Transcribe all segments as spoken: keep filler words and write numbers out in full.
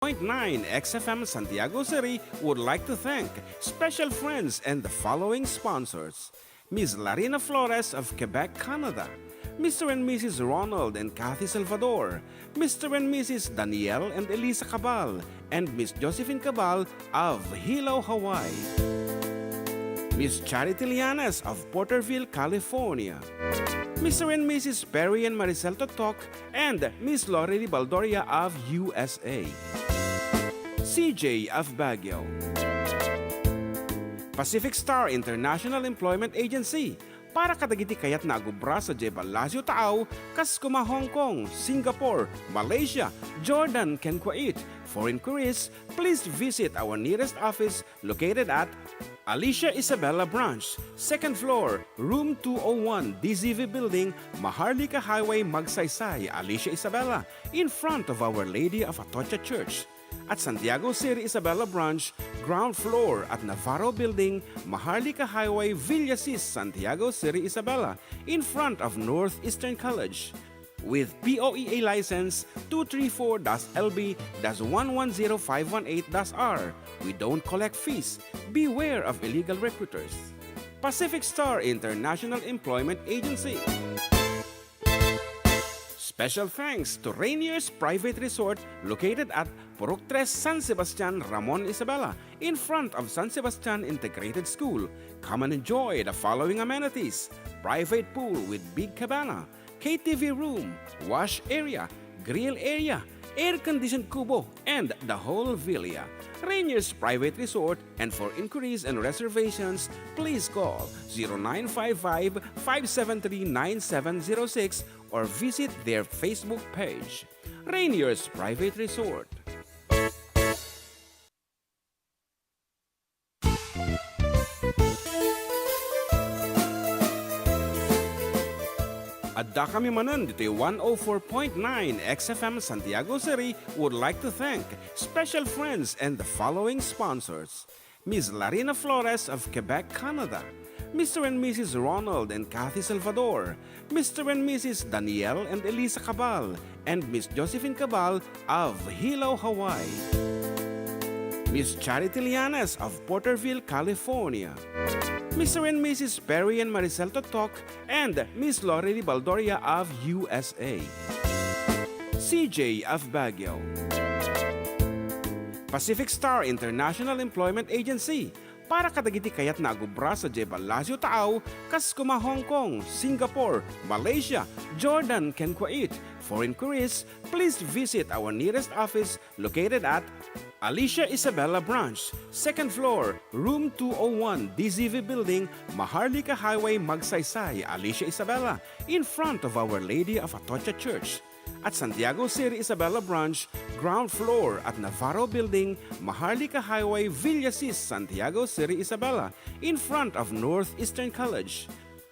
point nine X F M Santiago City would like to thank special friends and the following sponsors: Miss Larina Flores of Quebec, Canada, Mister and Missus Ronald and Kathy Salvador, Mister and Missus Daniel and Elisa Cabal, and Miss Josephine Cabal of Hilo, Hawaii. Miss Charity Lianes of Porterville, California. Mister and Missus Perry and Maricel Totok and Miss Lorely Baldoria of U S A. C J of Baguio. Pacific Star International Employment Agency, para kadagiti kayatna a agubra sadiay Palacio Taaw, kas kuma Hong Kong, Singapore, Malaysia, Jordan, ken Kuwait. For inquiries, please visit our nearest office located at Alicia Isabela Branch, second floor, room two oh one, D Z V Building, Maharlika Highway, Magsaysay, Alicia Isabela, in front of Our Lady of Atocha Church. At Santiago City Isabela Branch, ground floor at Navarro Building, Maharlika Highway, Villasis, Santiago City Isabela, in front of Northeastern College. With P O E A license two three four dash L B dash one one zero five one eight dash R, we don't collect fees. Beware of illegal recruiters. Pacific Star International Employment Agency. Special thanks to Rainier's Private Resort, located at Purok Tres, San Sebastian, Ramon Isabela, in front of San Sebastian Integrated School. Come and enjoy the following amenities: private pool with big cabana, K T V room, wash area, grill area, air-conditioned kubo, and the whole villa. Rainier's Private Resort, and for inquiries and reservations, please call zero nine five five, five seven three, nine seven zero six or visit their Facebook page. Rainier's Private Resort. Addakami manen ditoy one oh four point nine X F M Santiago City would like to thank special friends and the following sponsors: Miss Larina Flores of Quebec, Canada, Mister and Missus Ronald and Kathy Salvador, Mister and Missus Daniel and Elisa Cabal, and Miss Josephine Cabal of Hilo, Hawaii. Miss Charity Lianes of Porterville, California. Mister and Missus Perry and Maricel Totok and Miss Lorely Baldoria of U S A. C J of Baguio. Pacific Star International Employment Agency, para kadagiti kayatna a agubra sadiay Palacio Taaw, kas kuma Hong Kong, Singapore, Malaysia, Jordan, ken Kuwait. For inquiries, please visit our nearest office located at Alicia Isabela Branch, second floor, room two oh one, D Z V Building, Maharlika Highway, Magsaysay, Alicia Isabela, in front of Our Lady of Atocha Church. At Santiago City Isabela Branch, ground floor at Navarro Building, Maharlika Highway, Villasis, Santiago City Isabela, in front of Northeastern College.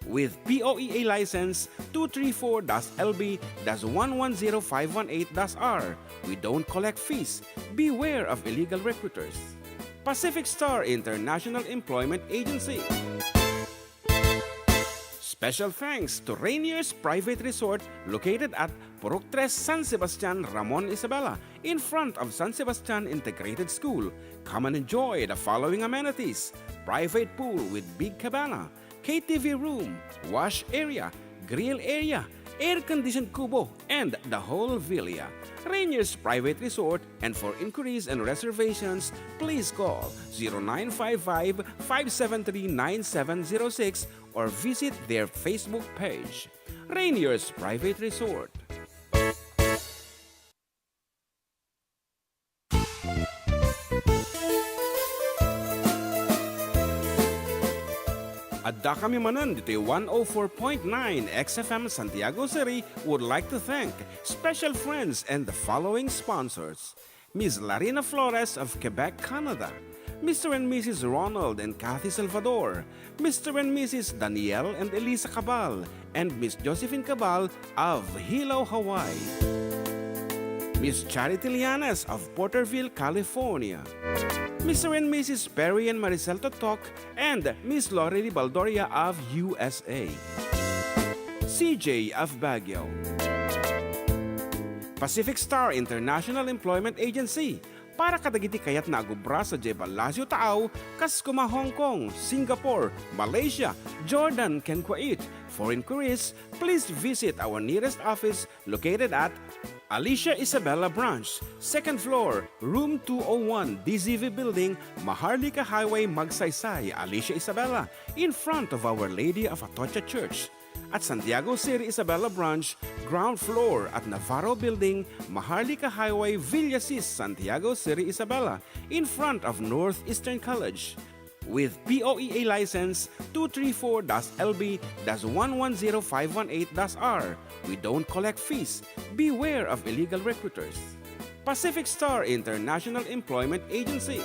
With P O E A license two three four dash L B dash one one zero five one eight dash R, we don't collect fees. Beware of illegal recruiters. Pacific Star International Employment Agency. Special thanks to Rainier's Private Resort, located at Purok Tres, San Sebastian, Ramon Isabela, in front of San Sebastian Integrated School. Come and enjoy the following amenities: private pool with big cabana, K T V room, wash area, grill area, air-conditioned kubo, and the whole villa. Rainier's Private Resort, and for inquiries and reservations, please call zero nine five five, five seven three, nine seven zero six or visit their Facebook page. Rainier's Private Resort. Addakami manen ditoy one oh four point nine X F M Santiago City would like to thank special friends and the following sponsors: Miss Larina Flores of Quebec, Canada, Mister and Missus Ronald and Kathy Salvador, Mister and Missus Daniel and Elisa Cabal, and Miss Josephine Cabal of Hilo, Hawaii. Miss Charity Lianes of Porterville, California. Mister and Missus Perry and Maricel Totok and Miss Lorely Baldoria of U S A. C J of Baguio. Pacific Star International Employment Agency, Para kadagiti kayatna a gubra sadiay Palacio Taaw, kas kuma Hong Kong, Singapore, Malaysia, Jordan, ken Kuwait. For inquiries, please visit our nearest office located at Alicia Isabela Branch, second floor, room two oh one, D Z V Building, Maharlika Highway, Magsaysay, Alicia Isabela, in front of Our Lady of Atocha Church. At Santiago Seri Isabela Branch, ground floor at Navarro Building, Maharlika Highway, Villasis, Santiago Seri Isabela, in front of Northeastern College. With P O E A license two three four dash L B dash one one zero five one eight dash R, we don't collect fees. Beware of illegal recruiters. Pacific Star International Employment Agency.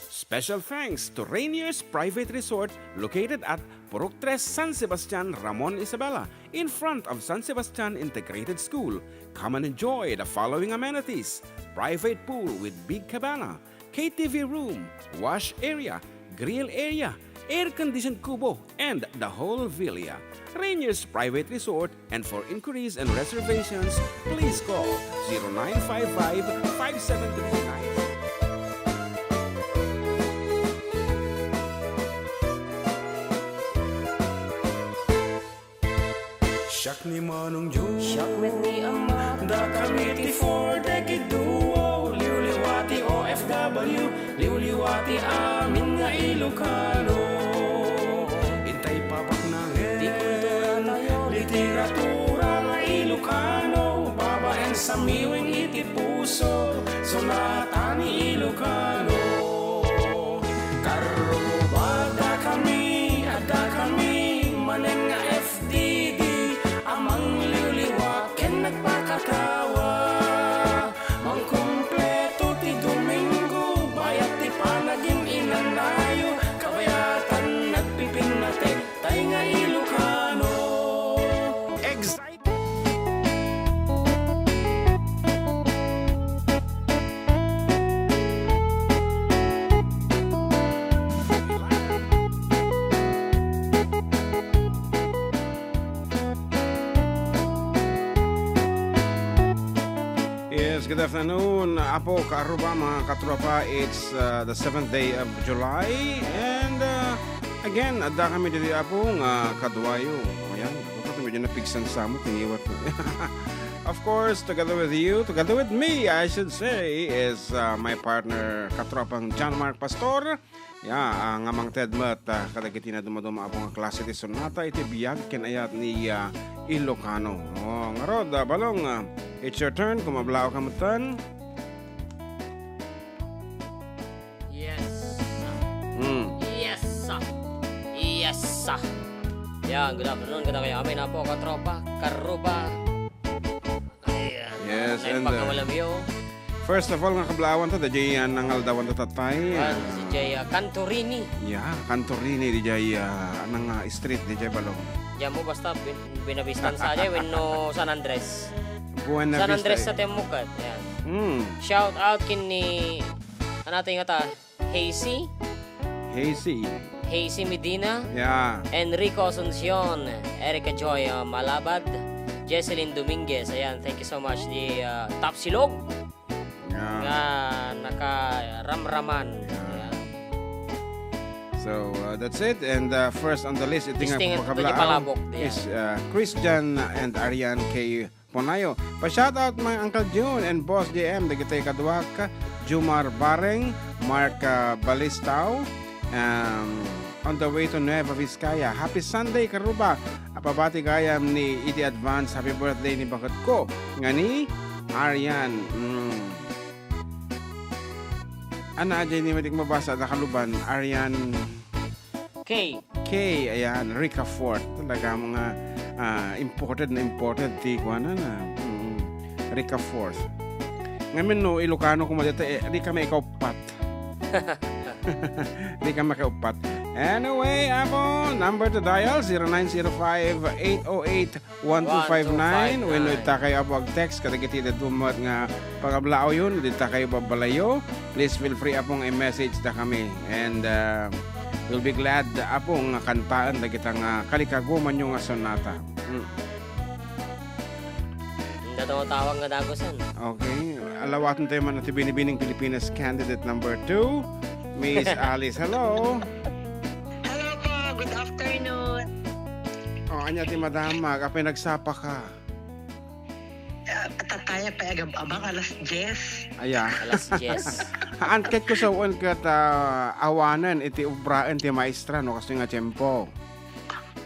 Special thanks to Rainier's Private Resort located at Purok Tres, San Sebastian, Ramon Isabela, in front of San Sebastian Integrated School. Come and enjoy the following amenities: private pool with big cabana, K T V room, wash area, grill area, air-conditioned kubo, and the whole villa. Rainier's Private Resort, and for inquiries and reservations, please call zero nine five five, five seven three nine. Siak ni Manong Joe. Siak met ni Ama. Dakami ti four Decade Duo. Liwliwa ti O F W. Liwliwa ti amin nga Ilocano. Intay papaknangen. Ti kultura tayo. Literatura nga Ilocano. Babaen sa miwing iti puso. Sonata ni Ilocano. Karruba, dakami, adda kami manen nga F D D a mangliwliwa ken nagpakatawa. Mangkumpleto ti Domingo, bayat ti panagin-inanayo, kabayatan nagpipinnatek, tay nga Ilocano. Excited! Yes, good afternoon, Apo, Karuba, mga katropa. It's, uh, the seventh day of July. And, uh, again, adda kami didi, Apo, nga kaduayo. Ayan, ako, medyo napigsan sa mo, tiniwat ko. Of course, together with you, together with me, I should say, is, uh, my partner, katropang John Mark Pastor. Ya, ah, nga mangted met, ah, kadagiti nadumaduma a bunga klase ti sonata iti biag ken ayat ni, ah, Ilocano. Oh, ngarud, ah, Balong, ah, it's your turn. Kung mablaw ka metten. Yes. Mm. Yes. Yes. Yan, good afternoon kadakayo amin, Apo, katropa, karuba. Ayan. Yes, and, uh, pagkawalamiyo. First of all, nga kablaawan ta, da jay, uh, nangaldawan ta tatay. Well, uh, si Jay, uh, Cantorini. Yeah, Cantorini, di jay, uh, nang, uh, street, di jay Balong. Diyan mo basta bin-, Buenavista sa jay, wenno San Andres. Buenavista, San Andres eh. Sa Temukat, yan. Mm. Shout out ken ni, ano natin nga ta? Hazy. Hazy. Hazy Medina. Yeah. Enrico Asuncion. Erica Joy, uh, Malabad. Jesselyn Dominguez. Ayan, thank you so much. Di, uh, Tapsilog. Yeah. Nga nakaramraman. Yeah. Ayan. So, uh, that's it. And, uh, first on the list, iti nga Distinct pagkablaaw palabok, yeah. Is, uh, Christian and Arian K. Ponayo. Pa-shoutout, my Uncle June and Boss J M, dagitoy kaduak, Jumar Bareng, Mark, ah, Balistao, um, on the way to Nueva Vizcaya. Happy Sunday, karuba. Apabati gayam ni iti advance happy birthday ni baketko nga ni Arian. Mm. Ana, ajay ni madik mabasa, da kaluban, Arian. K. K, ayan, Ricafort. Talaga mga, ah, imported na imported ti kuana na. Mm, Ricafort. Ngamin no, Ilocano kuma dito, eh, di kami ikaw pat. Di kami ikaw pat. Anyway, Apo, number to dial, zero nine zero five, eight oh eight, one two five nine. One two five nine. Wenno ita kayo, Apo, ag-text kadagiti dadduma nga pagablaawyon, dita kayo babalayo. Please feel free, Apo, nga i-message da kami. And, uh, we'll be glad, Apo, nga kantaen dagita nga kalikagumanyo nga sonata. Mm. Natawag nga dagusan. Okay. Alawaten tayo man ti binibining Pilipinas candidate number two, Miss Alice. Hello. Hello po. Good afternoon. Oh, anya ti madamag. Apay nagsapa ka? Ah, tataya pa agab-abang alas diyes. Aya. Alas diyes. Haan ket kusawen ket, ah, awanen iti ubraen ti maestra, no? Kasi nga tiempo.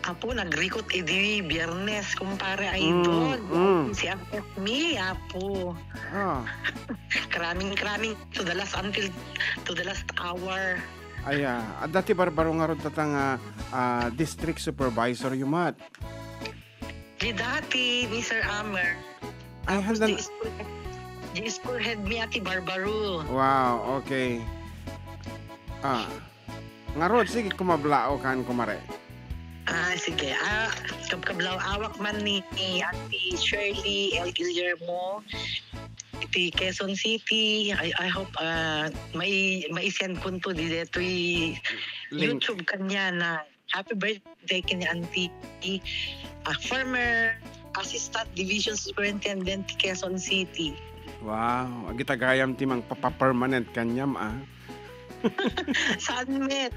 Apo, nagrikot idi Biyernes, kumpare, ay Mm, dog. Mm. Si F F me, apo. Ah. Cramming, cramming to the last, until to the last hour. Aya, adda ti barbaro ngarud data nga, ah, district supervisor, yumat. Di dati, Mister Amer. Ay, tapos handa di school, di school head mi ati barbaro. Wow, okay. Ah. Ngarud, sige, kumablao kan kumare. Ah, sige. Ah, kabkablaw awak man ni, ni Auntie Shirley L. Guillermo, iti Quezon City. I, I hope, ah, mai-, maisend kunto di detoy YouTube kanya na. Happy birthday ken ni Auntie, ah, former Assistant Division Superintendent ti Quezon City. Wow, agitagayam ti mangpapa-permanent kaniam, ah. Saan met?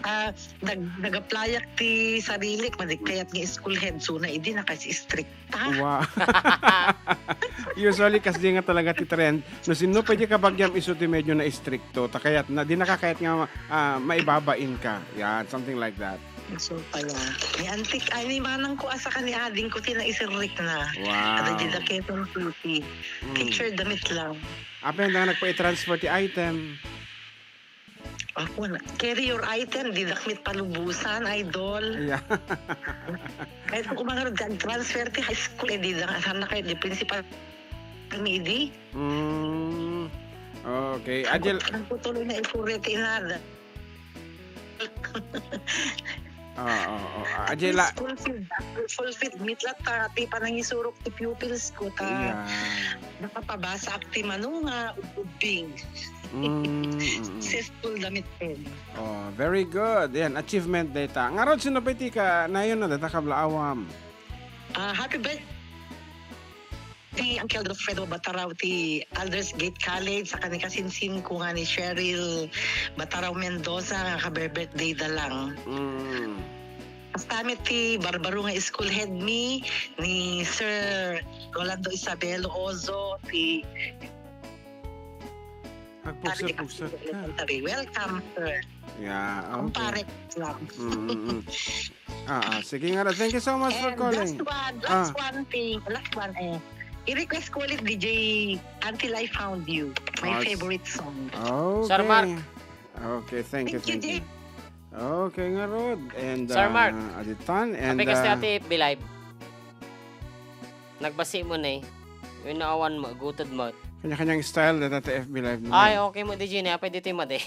Ah, nag-, nag-applyak ti sarilik, madi kayat nga school head, so na idi nakasi-strict. Ah. Wow. Usually, kasdi nga talaga ti trend. No, sinno pwede kabagiam isu ti medyo na-istrikto, ta kayat na, di nakakayat nga, ah, maibabain ka. Yan, something like that. So pala. Ni antik, ay, ni manang ko, asa ka ni ading ko, ti naisirrik na. Wow. Ada di da Quezon City. Mm. Teacher, damit lang. Apen, na nagpa-transfer ti item. Ako na, carry your item, didak met palubusan, idol. Yeah. Kahit ako mga nag-transfer ti high school, eh, didak, saan na kayo, di principal mi idi? Mm. Okay. Ang Ajel put-, ang putuloy na isuri ti inada. Oo, oo. At Ajay, least la- fulfilled, fulfilled. Met latta ti panangisurok ti pupils ko, ta Yeah. nakapabasa ak ti mano nga ubbing. Mm, mm, mm. Successful damit ken. Oh, very good. Yan, achievement data. Ngarud, sino pa iti ka-, nayon na data kablaawam? Ah, happy birthday. Ti Uncle Godofredo Bataraw ti Aldersgate College, saka ni kasinsin ko nga ni Cheryl Bataraw Mendoza nga kabe-birthday da lang. Mm. Kasta met ti barbaro nga school head mi, ni Sir Rolando Isabel Ozo, ti Pagpugsat-pugsat ka. Elementary. Welcome, sir. Yeah, okay. Kumpare lang. Mm, mm, mm. Ah, ah, sige nga na. Thank you so much for calling. And last one, last Ah. one thing, last one, eh. I-request ko ulit, D J, Until I Found You. My Ah, s- favorite song. Okay. Sir Mark. Okay, thank you, Thank you, thank you. Jay. Okay, ngarud. And, Sir Mark. Ah, aditan, and, Apay kasta ah, ti F B Live. Nagbasi mo na eh. Yung naawan mo, gutod mo. Kanya-kanyang style na dati F B Live na Ay, eh. Okay mo, D J, na. Pwede tayo mati.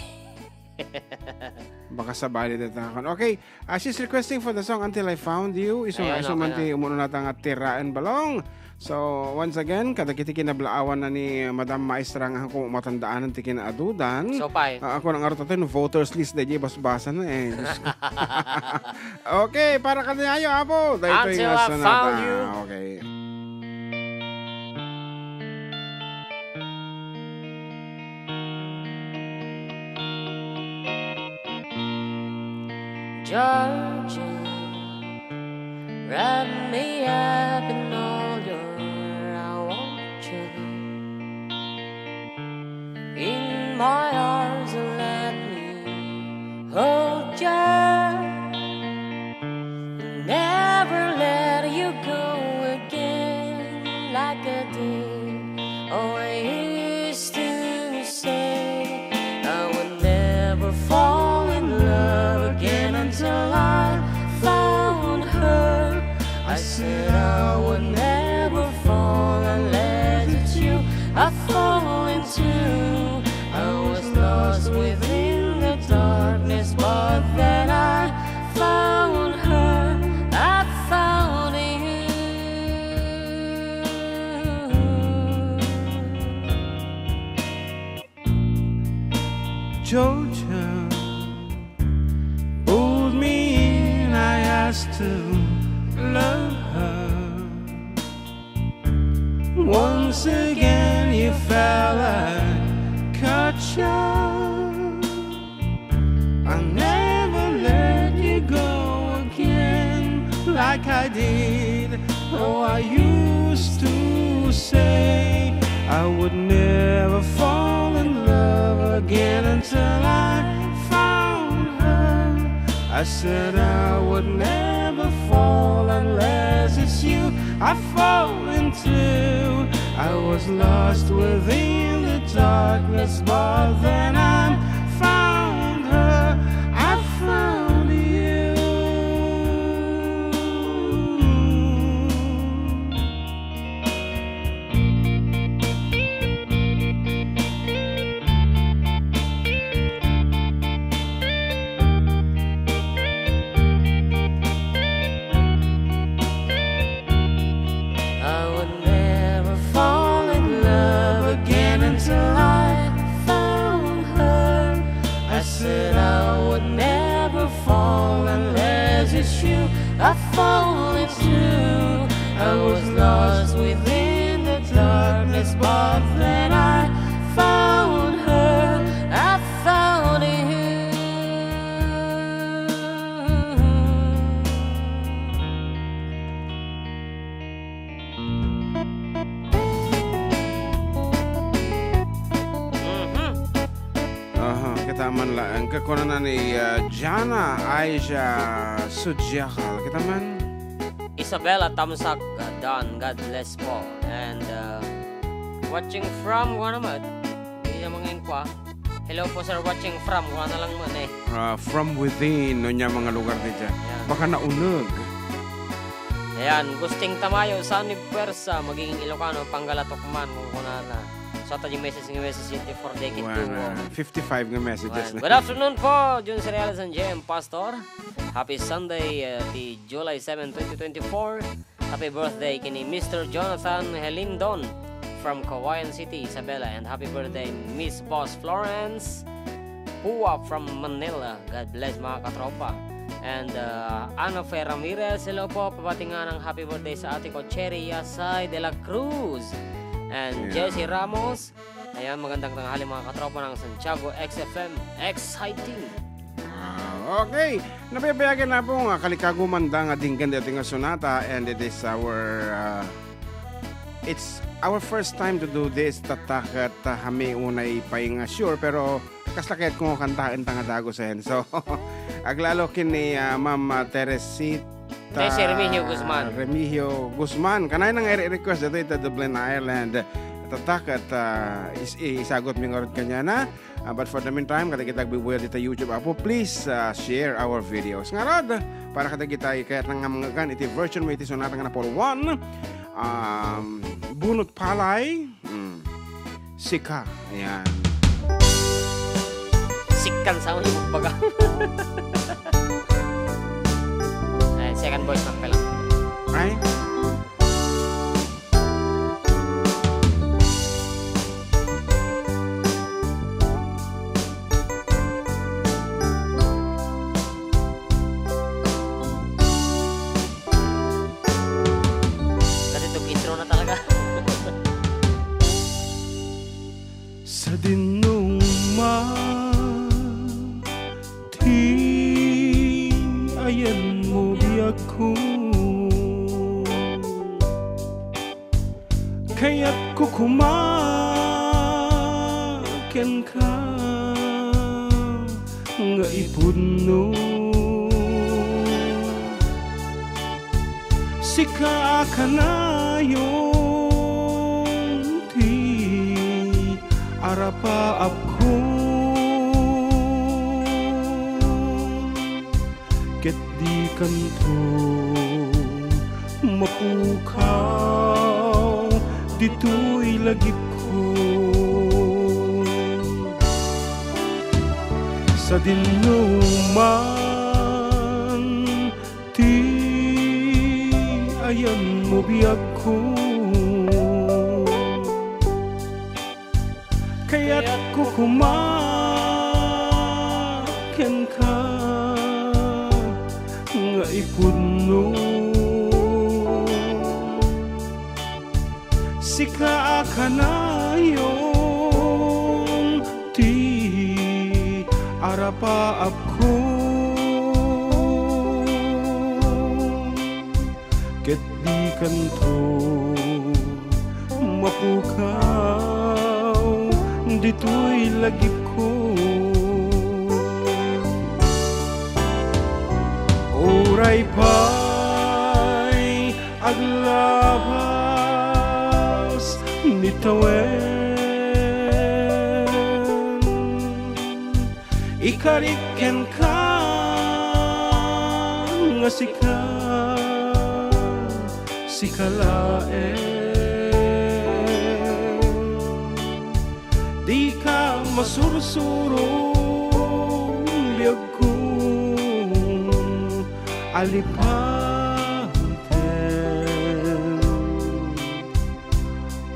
Baka sabali na tayo. Okay, ah, she's requesting for the song Until I Found You. Isu nga, Ayun, isu okay man na. Ti umuno nata nga tiraen balong. So, once again, kadagiti kinablaawan na ni Madam Maestra nga kung matandaan ti kinaadudan. So, pay. Ah, ako nang arot atin, voters list, da di basbasa na eh. Diyos ko. Okay, para kanyayo, Apo. Dahil ito Until yung I sonata. Found You. Okay. Georgia, wrap me up in all your, I want you in my arms and let me hold you. Never let you go again like I did. Oh, I used to say I would never fall in love again until I found her. I said I would never fall unless it's you I fall into. I was lost within the darkness, but then I found her. I found you. Georgia pulled me in, I asked to love her. Once again you fell like a child. I never let you go again like I did. Oh, I used to say I would never fall in love again until I found her. I said I would never fall unless it's you I fall into. I was lost within the darkness, but then I found her. I found you. I would never fall in love again until I found her. I said I would never fall unless it's you I fall into. I was lost within the darkness, but then I found her. I found you. Mhm. Aha, kita man laeng. Kakunana ni, ah, Jana Aisha Sujakal. Kita man. Isabella Tamsak, uh, Don, God bless po. And, uh, watching from, ano naman? Hindi na mga inkwa. Hello po, sir, watching from, kuha na lang mo, eh. Ah, from within, no, niya mga lugar ni dyan. Yan. Baka nauneg. Ayan, Gusting Tamayo, Sunny Puwersa, magiging Ilocano, Panggalatok man, kung kunana. So, ata yung message nga message yun for Decade Wow, two, na oh. Fifty-five nga messages Ayan. Na. Good afternoon po, Jun Cereales and J M Pastor. Happy Sunday, uh, ti July seven, twenty twenty-four. Happy birthday kini Mister Jonathan Helindon from Cauayan City, Isabela. And happy birthday, Miss Boss Florence Pua from Manila. God bless, mga katropa. And, uh, Ana Fe Ramirez, hello po. Pabati nga ng happy birthday sa ate ko, Cherry Yasay de la Cruz. And Yeah. Jesse Ramos. Ayan, magandang tanghali, mga katropa ng Santiago X F M. Exciting! Ah, okay. Napapayagan na po nga kalikago man da nga dinggan dito nga sonata, and it is our, uh, it's our first time to do this. Tatta ket, uh, kami unay pay nga sure, pero kasla kayat ko kantaen ta nga dagusen. So, aglalo ken ni, uh, Ma'am, uh, Teresita Teresita Remigio Guzman. Remigio Guzman. Kanay na nga i-request dito ita Dublin, Ireland. Tatta ket, uh, is-, isagot mi ngarud kaniana. Uh, but for the meantime, kada kita agbubuya dita YouTube, Apo, please, uh, share our videos. Ngarud, para kada kita kayat nga mangngegan iti version mo iti sonata nga napolo one. Um, Bunot Palay. Mm. Sika. Ayan. Sikkan sa ulo, baga. Ayan, second voice lang pala. Ay? Kasi itong intro na talaga. Sadino man ti ayanmo, biagko. Kayatko koma kenka nga ipudno. Sika a kanayon ti arapaapko. Ket dikanto mapukaw ditoy lagipko. Sadino man ti ayanmo, biagko. Kayatko koma kenka nga ipudno. Sika a kanayon ti arapaapko, ket dikanto mapukaw ditoy lagipko. Uray pay aglabas ni tawen, ikarik kenka nga sika, sika laeng. Dika masursuro, biagko, alipaten.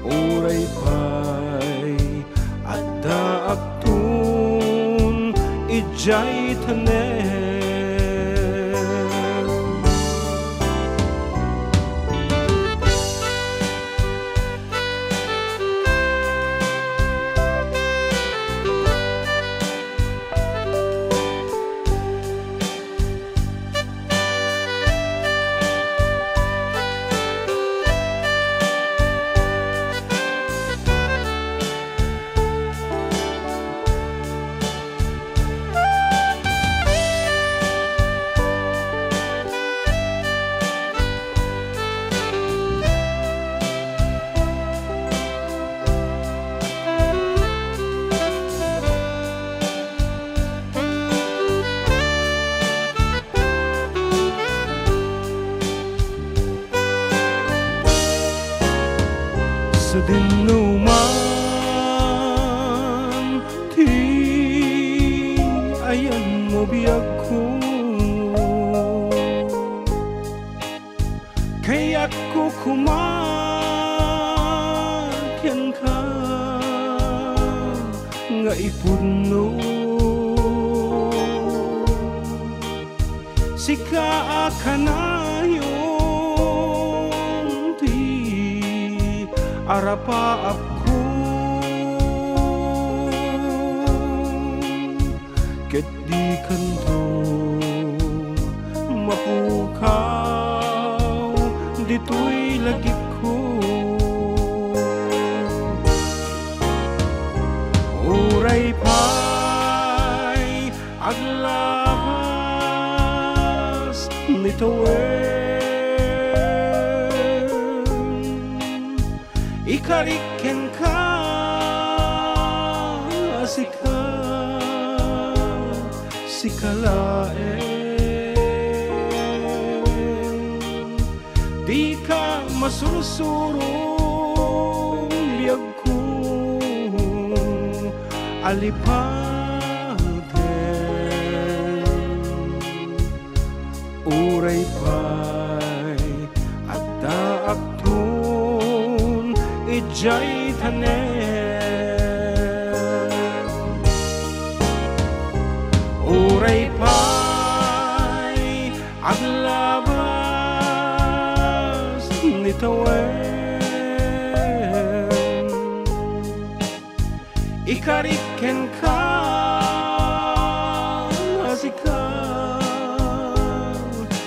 Uray pay addaakton idiay tanem. Sadinoman ti ayanmo, biagko, kayatko koma kenka nga ipudno. Sika a kanayon ti arapaapko, ket dikanto mapukaw ditoy lagipko. Uray pay aglabas ni tawen, ikarik kenka a sika, sika laeng. Dika masursuro, biagko, alipaten. Uray pay addaakton idiay tanem. Uray pay aglabas ni tawen, ikarik kenka a sika,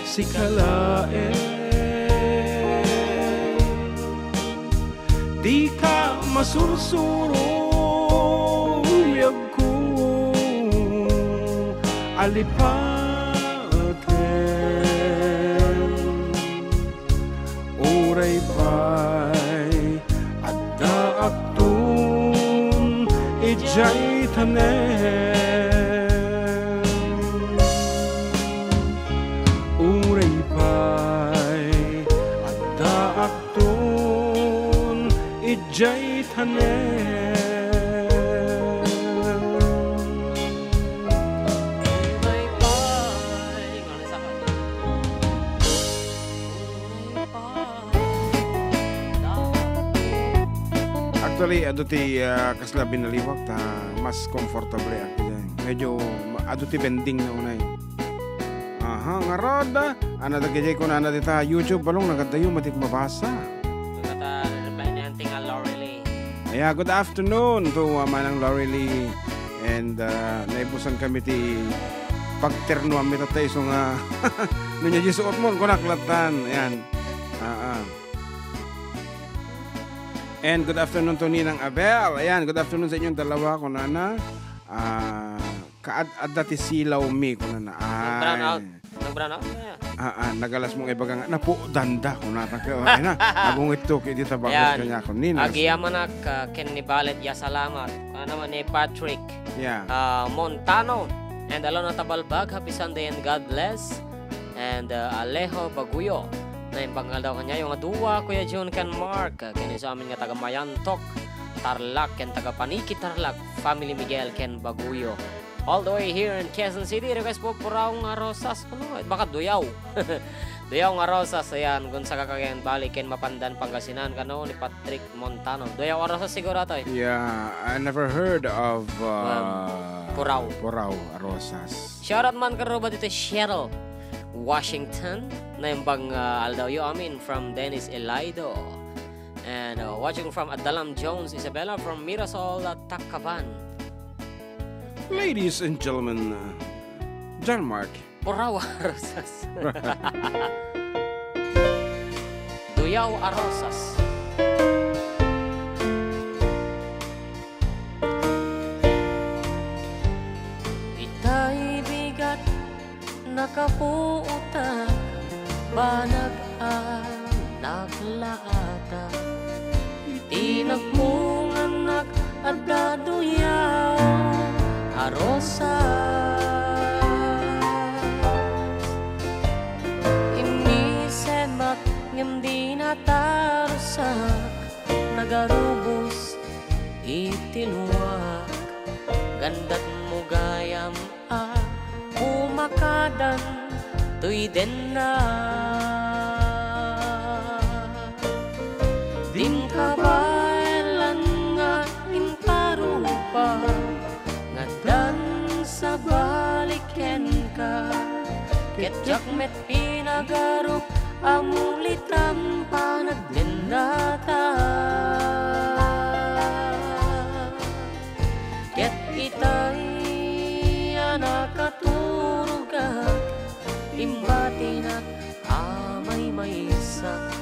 sika laeng. Dika masursuro, biagko, alipaten. Uray pay addaakton idiay tanem. Uray pay addaakton idiay tanem. Actually, adu ti, ah, kasla binaliwak ta mas comfortable ak diay. Medyo ma-, adu ti bending na unay. Aha, ngarud, ah, ana dagiti kunana dita YouTube, balong, nagadayo matik mabasa. Kata reply ni Auntie nga Yeah, good afternoon to, uh, Manang Lorely. And, uh, naibusan kami ti pagternuam ita ta isu nga, "No nia disuot mon," kunak lattan. Ayan. Ah, ah. And good afternoon to Ninang Abel. Ayan, good afternoon sa inyong dalawa, kunana. Ah, kaad-adda ti silaw mi, kunana. Ay. Nag-brown out. Nag-brown out na. Ah, ah, nagalas mong ibaga nga, "Napudan da," kunana. Ay na, agungit to, kaya di ta bakit Ayan. Kanya ako, Ninang. Agyamanak, ah, ken ni Balet ya salamat. Ano naman ni Patrick? Yeah. Ah, Montano. And Alona Tabalbag, happy Sunday and God bless. And, uh, Alejo Baguyo. Naimbag nga aldaw kaniayo nga dua, Kuya Jun ken Mark, uh, ken isu amin nga taga Mayantok, Tarlac, ken taga Paniki, Tarlac, family Miguel ken Baguyo. All the way here in Quezon City, request po, Puraw nga Rosas. Ano? Baka Duyaw. Duyaw nga Rosas, ayan, Gonzaga, Cagayan Valley, ken Mapandan, Pangasinan, kano ni Patrick Montano. Duyaw nga Rosas siguro to eh. Yeah, I never heard of, uh, Um, Puraw. Puraw Rosas. Shoutout man karuba dito, Cheryl Washington. Naimbag, uh, aldawyo amin from Dennis Elido. And, uh, watching from Adalam Jones, Isabella from Mirasol, uh, Tacloban. Ladies and gentlemen, uh, John Mark. Puraw a Rosas. Duyaw a Rosas. Itay bigat nakapuotak, banag a naglaata. Ti nagpunganak adda duyaw a rosas. Immisemak ngem di natarusak, nagarubos iti luak. Gandat mo gayam a bumakadan toy denna. Dim kabaelan nga imparupa, ngaddan sa balikenka, ket diak met pinagarup a mulitam panagdennata. Ket itay a nakaturogak, imbatinak a maymaysak.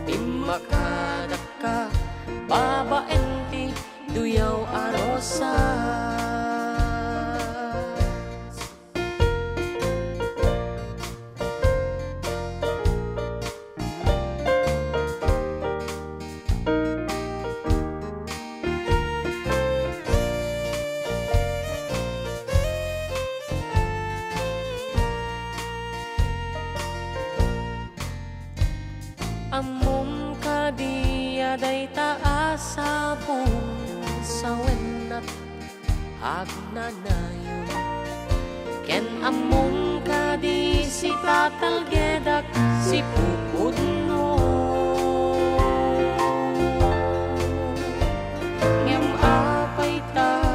Immakadakka babaen ti duyaw a rosas. Ammom kadi a dayta a sabong sawennat agnanayon? Ken ammom kadi sitatalgedak sipupudno? Ngem apay ta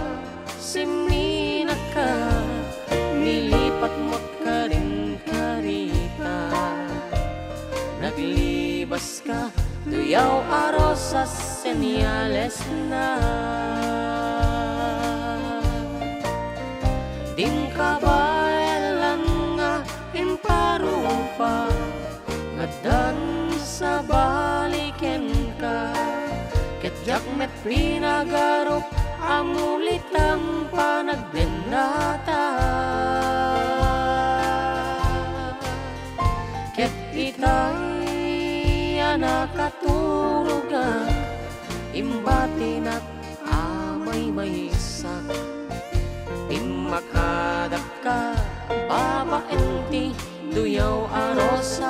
simminaka, nilipatmot karin karita? Naglibaska, duyaw a rosas, senyales na. Dim kabaelan nga imparupa, ngaddan sa balikenka, ket diak met pinagarup a mulitam panagdennata. Ket itay a nakaturogak, imbatinak a maymaysak. Immakadakka babaen ti duyaw a rosas.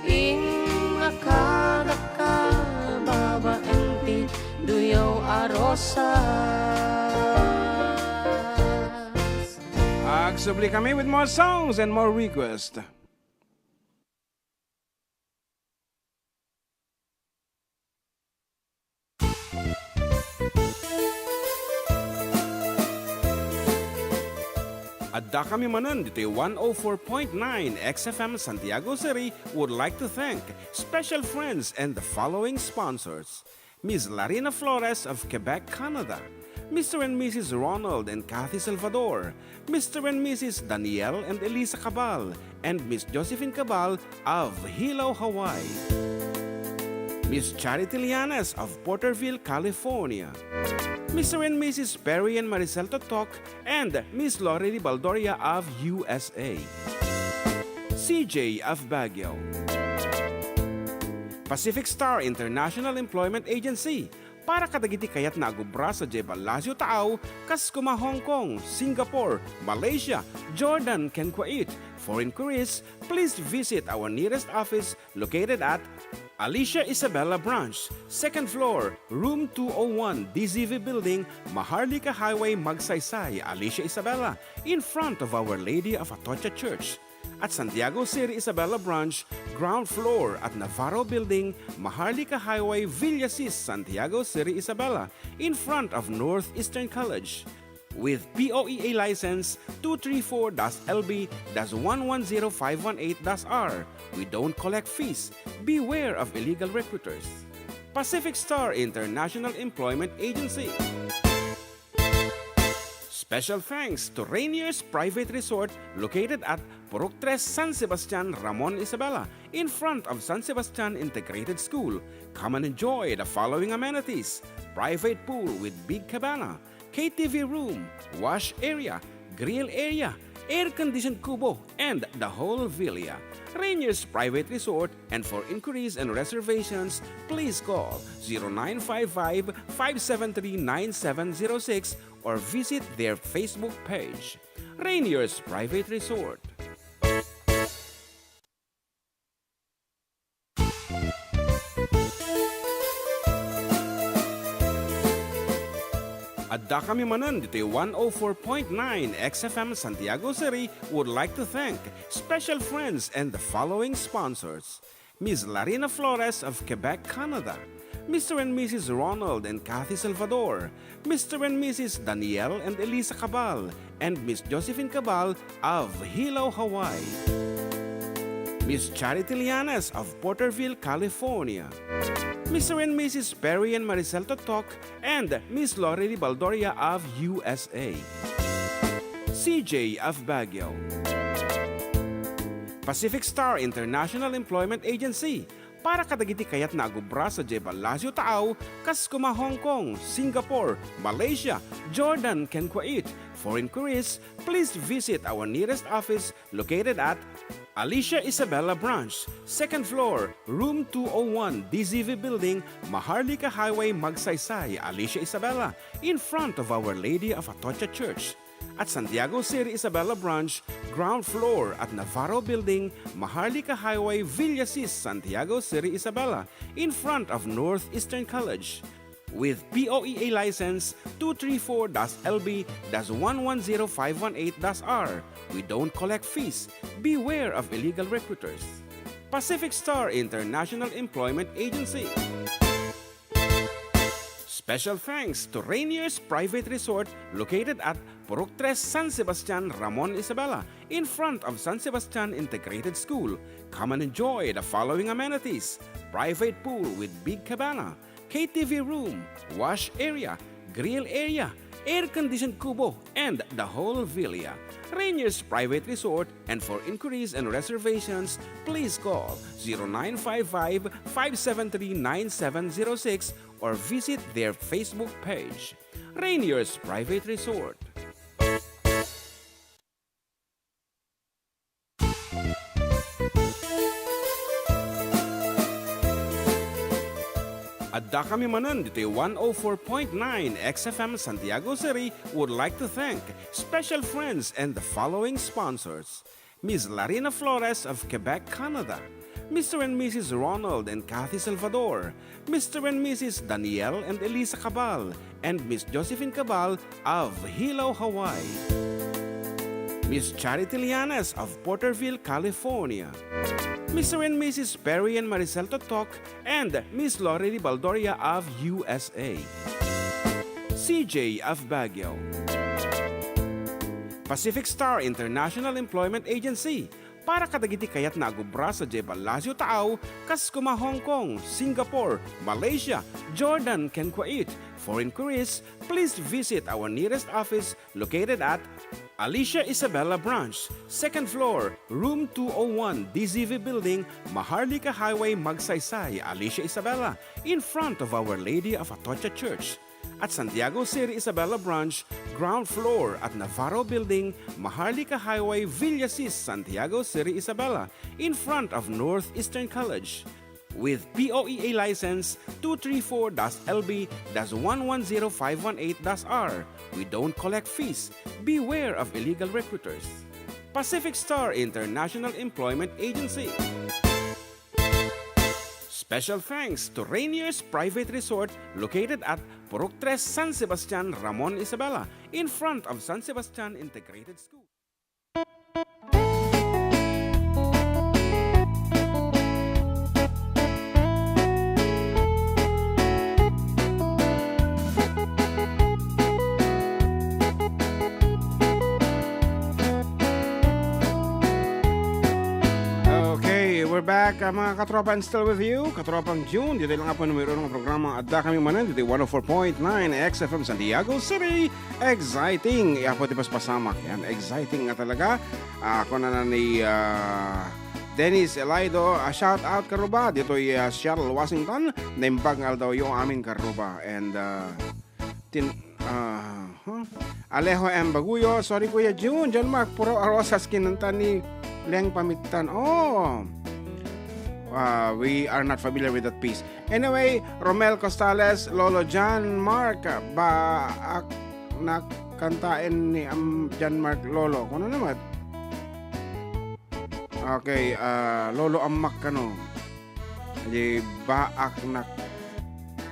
Immakadakka babaen ti duyaw a rosas. Agsubli kami with more songs and more requests. Addakami manen ditoy one oh four point nine X F M Santiago City would like to thank special friends and the following sponsors: Miss Larina Flores of Quebec, Canada, Mister and Missus Ronald and Kathy Salvador, Mister and Missus Daniel and Elisa Cabal, and Miss Josephine Cabal of Hilo, Hawaii, Miss Charity Lianes of Porterville, California, Mister and Missus Perry and Maricel Totok, and Miss Lori Baldoria of U S A, C J of Baguio, Pacific Star International Employment Agency, para kadagiti kayatna a gubra sadiay Palacio Taaw, kas kuma Hong Kong, Singapore, Malaysia, Jordan, ken Kuwait. For inquiries, please visit our nearest office located at Alicia Isabela Branch, second floor, room two oh one, D Z V Building, Maharlika Highway, Magsaysay, Alicia Isabela, in front of Our Lady of Atocha Church. At Santiago City Isabela Branch, ground floor at Navarro Building, Maharlika Highway, Villasis, Santiago City Isabela, in front of Northeastern College. With P O E A license two three four dash L B dash one one zero five one eight dash R, we don't collect fees. Beware of illegal recruiters. Pacific Star International Employment Agency. Special thanks to Rainier's Private Resort, located at Purok Tres, San Sebastian, Ramon Isabela, in front of San Sebastian Integrated School. Come and enjoy the following amenities: private pool with big cabana, K T V room, wash area, grill area, air-conditioned kubo, and the whole villa. Rainier's Private Resort, and for inquiries and reservations, please call zero nine five five, five seven three, nine seven zero six or visit their Facebook page, Rainier's Private Resort. Addakami manen ditoy one oh four point nine X F M Santiago City would like to thank special friends and the following sponsors: Miss Larina Flores of Quebec, Canada, Mister and Missus Ronald and Kathy Salvador, Mister and Missus Daniel and Elisa Cabal, and Miss Josephine Cabal of Hilo, Hawaii, Miss Charity Lianes of Porterville, California, Mister and Missus Perry and Maricel Totok, and Miss Lorely Baldoria of U S A, C J of Baguio, Pacific Star International Employment Agency, para kadagiti kayatna a gubra sadiay Palacio Taaw, kas kuma Hong Kong, Singapore, Malaysia, Jordan, ken Kuwait. For inquiries, please visit our nearest office located at Alicia Isabela Branch, second floor, room two oh one, D Z V Building, Maharlika Highway, Magsaysay, Alicia Isabela, in front of Our Lady of Atocha Church. At Santiago City Isabela Branch, ground floor at Navarro Building, Maharlika Highway, Villasis, Santiago City Isabela, in front of Northeastern College. With P O E A license two three four dash L B dash one one zero five one eight dash R, we don't collect fees. Beware of illegal recruiters. Pacific Star International Employment Agency. Special thanks to Rainier's Private Resort, located at Purok Tres, San Sebastian, Ramon Isabela, in front of San Sebastian Integrated School. Come and enjoy the following amenities: private pool with big cabana, K T V room, wash area, grill area, air-conditioned kubo, and the whole villa. Rainier's Private Resort, and for inquiries and reservations, please call zero nine five five, five seven three, nine seven zero six or visit their Facebook page, Rainier's Private Resort. Addakami manen ditoy one oh four point nine X F M Santiago City would like to thank special friends and the following sponsors: Miss Larina Flores of Quebec, Canada, Mister and Missus Ronald and Kathy Salvador, Mister and Missus Daniel and Elisa Cabal, and Miss Josephine Cabal of Hilo, Hawaii, Miss Charity Lianes of Porterville, California, Mister and Missus Perry and Maricel Totok, and Miss Lorely Baldoria of U S A, C J of Baguio, Pacific Star International Employment Agency, para kadagiti kayatna a gubra sadiay Palacio Taaw, kas kuma Hong Kong, Singapore, Malaysia, Jordan, ken Kuwait. For inquiries, please visit our nearest office located at Alicia Isabela Branch, second floor, room two oh one, D Z V Building, Maharlika Highway, Magsaysay, Alicia Isabela, in front of Our Lady of Atocha Church. At Santiago City Isabela Branch, ground floor at Navarro Building, Maharlika Highway, Villasis, Santiago City Isabela, in front of Northeastern College. With P O E A license two three four dash L B dash one one zero five one eight dash R. We don't collect fees. Beware of illegal recruiters. Pacific Star International Employment Agency. Special thanks to Rainier's Private Resort located at Purok Tres, San Sebastian, Ramon Isabela, in front of San Sebastian Integrated School. Okay, we're back, uh, mga katropa, and still with you, Katropang June. Ditoy lang po numero ng programa. Adda kami manen ditoy one oh four point nine X F M Santiago City. Exciting. Iya po ti paspasamak. Yan, exciting nga talaga. Ah, kunana ni, ah, Dennis Elido, ah, shout out karuba. Ditoy, ah, Seattle, Washington. Naimbag nga aldawyo amin karuba. And, ah, tin-, ah, huh? Alejo M Baguyo, "Sorry, Kuya June, John Mark, puro a rosas kinanta ni Leng Pamittan." Oh. Ah, we are not familiar with that piece. Anyway, Romel Costales, Lolo John Mark, ba ak-, nakantaen ni, um, John Mark Lolo. Kuno naman. Okay, ah, Lolo Ammak kano. Di ba ak nak-,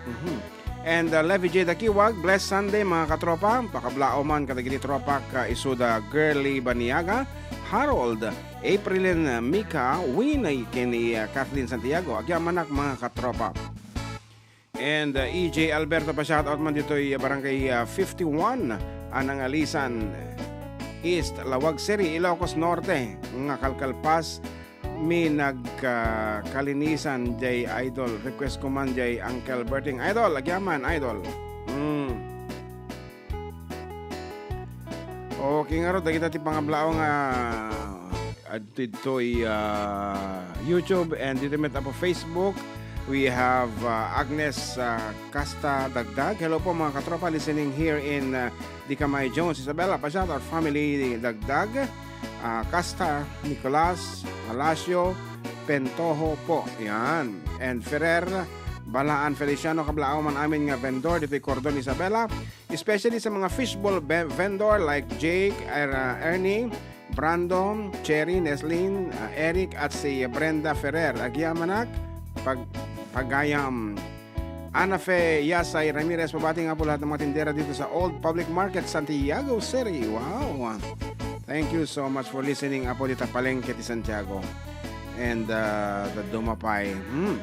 mhm. And, uh, Levi J Dakiwag, blessed Sunday, mga katropa. Pakablaoman kadagiti tropak, uh, isuda Girly Baniaga, Harold, Aprilin, uh, Mika, Winnie, ken ni, uh, Kathleen Santiago. Agyamanak, mga katropa. And, uh, E J Alberto, pa-shoutout man ditoy, uh, Barangay, uh, fifty-one, Anang-alisan East, Laoag City, Ilocos Norte, nga kalkalpas mi nagka-, kalinisan jay idol. Request ko man jay Uncle Berting. Idol, agyaman, idol. Mm. Okay, ngarud, dagita ti pangablaw nga adto ditoy, ah, YouTube and dito met apo Facebook. We have, ah, Agnes, ah, Casta Dagdag. Hello po, mga katropa, listening here in, ah, Dicamay Jones, Isabela. Pa-shout out family Dagdag, ah, Casta, Nicolas, Palacio, Pentojo po. Yan. And Ferrer, Balaan Feliciano, kablaaw man amin nga vendor ditoy Cordon, Isabela. Especially sa mga fishball be-, vendor like Jake, Er-, ah, Ernie, Brandon, Cherry, Neslin, ah, Eric, at si Brenda Ferrer. Agyamanak, pag-, pagayam. Ana Fe Yasay Ramirez, pabati nga po lahat ng mga tindera dito sa Old Public Market, Santiago City. Wow! Thank you so much for listening, apo, dita palengke ti Santiago. And, uh, the Dumapay. Hmm.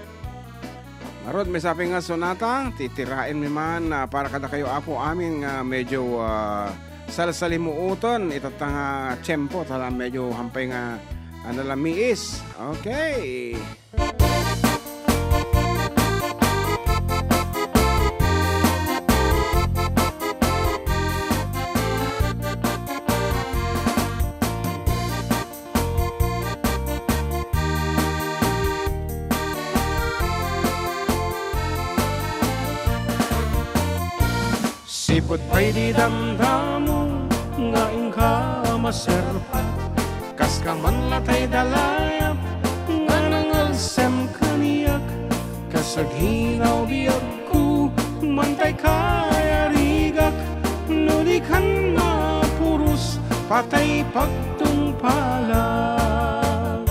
Ngarud, may sapi nga sonata, titiraen mi man, ah, para kadakayo, apo, amin nga medyo, ah, salsalimuoten itatta nga tiempo, tala medyo hampay nga, ah, nalamiis. Okay. Sipud pay di damdamo nga inka maserpat, kas ka man latay dalayap nga nangalsem kaniak. Kas aghinaw biagko, mantay kayarigak, no di kan mapuros, patay pagtungpalan.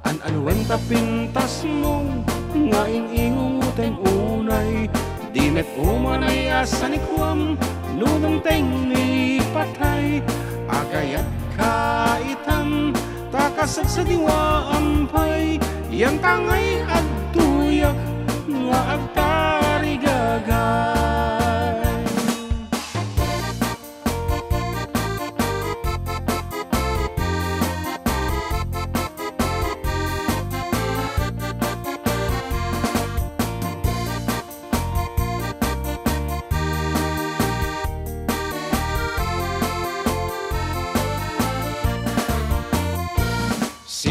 An-anuen ta pintasmo nga ing-ingungotem unay, di met umanay a sanikuam no dumteng ni patay. Agayat ka itan, ta kasagsadiwaam pay, yan ta ngay adtoyak nga agtarigagay.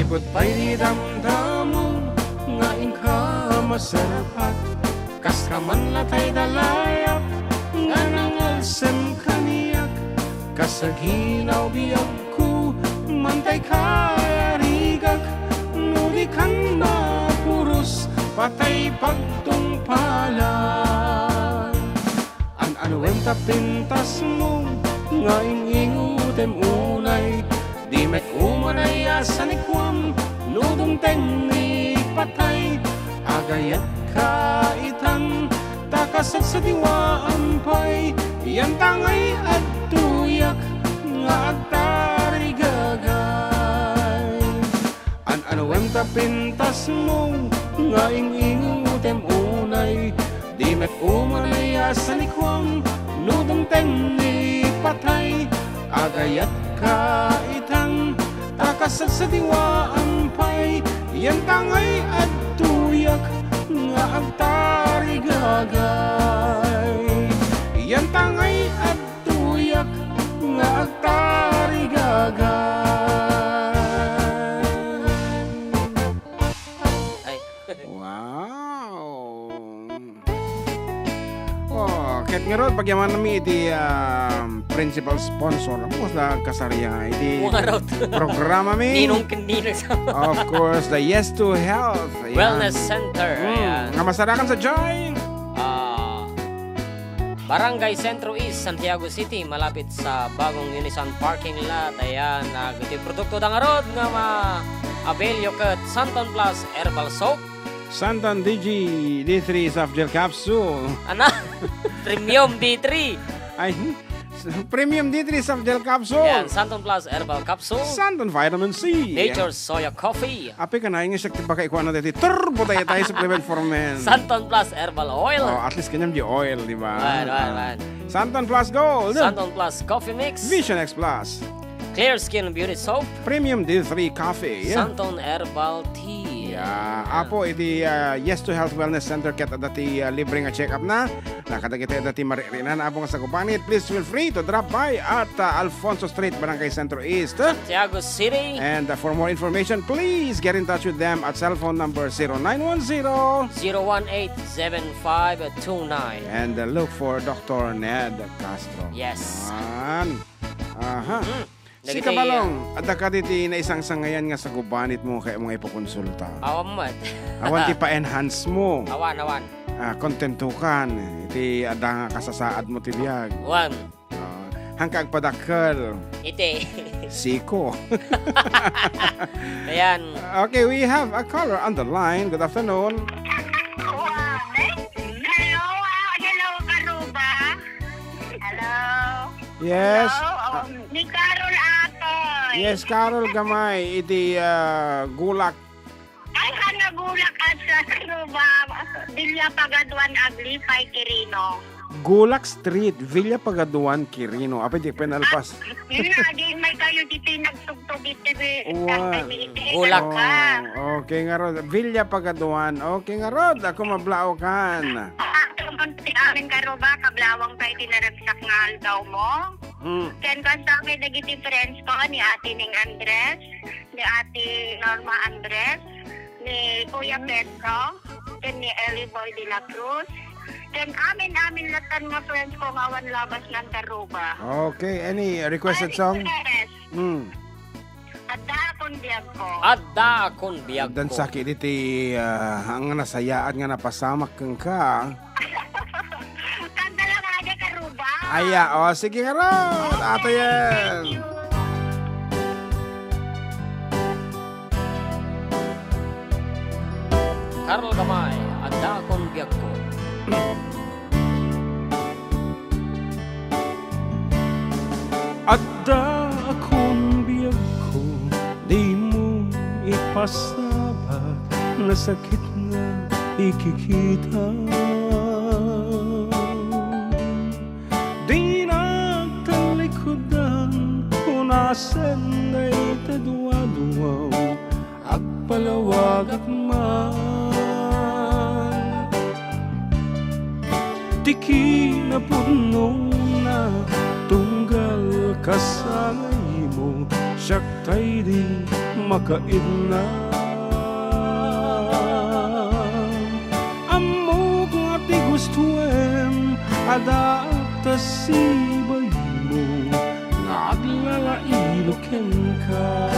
Ket pay ti damdammo nga inka masarapat, kas ka man latay dalayak nga nangalsem kaniak, kas aginaw biagko, mantay kayarigak, no di kan mapuros, patay pagtungpalan. An-anuem ta pintasmo nga ing-ingutem unay, di met umanay a sanikuam no dumteng ni patay. Agayat ka itan, ta kasagsadiwaam pay, yan ta ngay adtoyak nga agtarigagay. An-anuem ta pintasmo nga ing-ingutem unay, di met umanay a sanikuam no dumteng ni patay. Agayat ka itan, ta kasagsadiwaam pay, yan ta ngay adtoyak nga agtarigagay. Yan ta ngay adtoyak nga agtarigagay. Ay. Wow! Oh, ket ngarud, pagyamanmi iti, um, principal sponsor. Apo, sa kasarian iti Wow. Programa mi. Ninong ken Ninang sa Of course, the Yes to Health. Ayan. Wellness Center. Mm. Ayan. Nga masarakan sa Joy. Ah, Barangay Centro East, Santiago City, malapit sa bagong Unisan parking lot. Ayan, nagiti produkto da ngarud nga ma-avail yo ket Santon Plus Herbal Soap. Santon D G, D three Soft Gel Capsule. Ana, Premium D three. Ay, hmm. Premium D three Soft Gel Capsule. Ayan, Santon Plus Herbal Capsule. Santon Vitamin C. Nature's Soya Coffee. Api ka na, yung siya, tiba ka ikuha na dito. Turbo tayo tayo supplement for men. Santon Plus Herbal Oil. Oh, at least kanyang di oil, di ba? Wan, wan, wan. Santon Plus Gold. Santon Plus Coffee Mix. Vision X Plus. Clear Skin Beauty Soap. Premium D three Coffee. Santon Herbal Tea. Yeah. Apo, iti, ah, Yes to Health Wellness Center, ket adda ti, ah, libre nga check-up na. Nakadagiti adda ti maririnan, apo nga sagubanit. Please feel free to drop by at, ah, Alfonso Street, Barangay Centro East. Santiago City. And, uh, for more information, please get in touch with them at cell phone number zero nine one zero. Zero one eight seven five two nine. And, uh, look for Doctor Ned Castro. Yes. Yan. Aha. Mm. Si Dagiti Kabalong, adda ka diti naisangsangayan nga sagubanit mo kaya mo nga ipakonsulta? Awan met. Awan ti pa-enhance mo. Awan, awan. Ah, kontento kan iti adda nga kasasaad mo ti biag. Wan. Ah, hangka agpadakkel. Iti. Siko. Ayan. Okay, we have a caller on the line. Good afternoon. Hello, ah, hello, Karuba. Hello. Yes. Hello, Ah, um, ni Carol Atoy. Yes, Carol Gamay, iti, ah, Gulak. Ay, hanga Gulak at sa, ano ba, Villa Pagaduan, Aglipay, Quirino. Gulak Street, Villa Pagaduan, Quirino. Apay, di pinalpas. Ah, yun nga, di may kayo di pinagsugto dito, eh. Wa-, Santa Fe, Gulak. Ka. Oh, okay nga rod. Villa Pagaduan. Okay nga rod. Ako mablao kan. Ah, ang amin Karuba, kablawang tayo tinaragsak nga aldaw mo. Hmm. Ken kasta kay dagiti friends ko, ni Ate Ning Andres, ni Ate Norma Andres, ni Kuya Pedro, ken ni Eli Boy de la Cruz, ken amin-amin latan nga friends ko nga awan labas ng Taruba. Okay, any requested Paris song? Perez. Hmm. Adda akon biag ko. Adda akon biag Dan ko. Saki diti, ah, ang nasayaat nga napasamak kenka. Kanta lang nga, Karuba. Aya, o, sige nga ron. Ato yan. Thank you. Carl Gamay, adda akon biag ko. Adda akon biag ko, dimo ipasabak, nasakit nga ikikita. Di nagtalikudan, punasen dayta duaduaw, agpalawagak man. Ti kinapudnona, tunggal Kasangaymo, siak tay di makaidna. Ammok nga ti gustoem, addaak ta sibaymo, nga aglalailo kenka.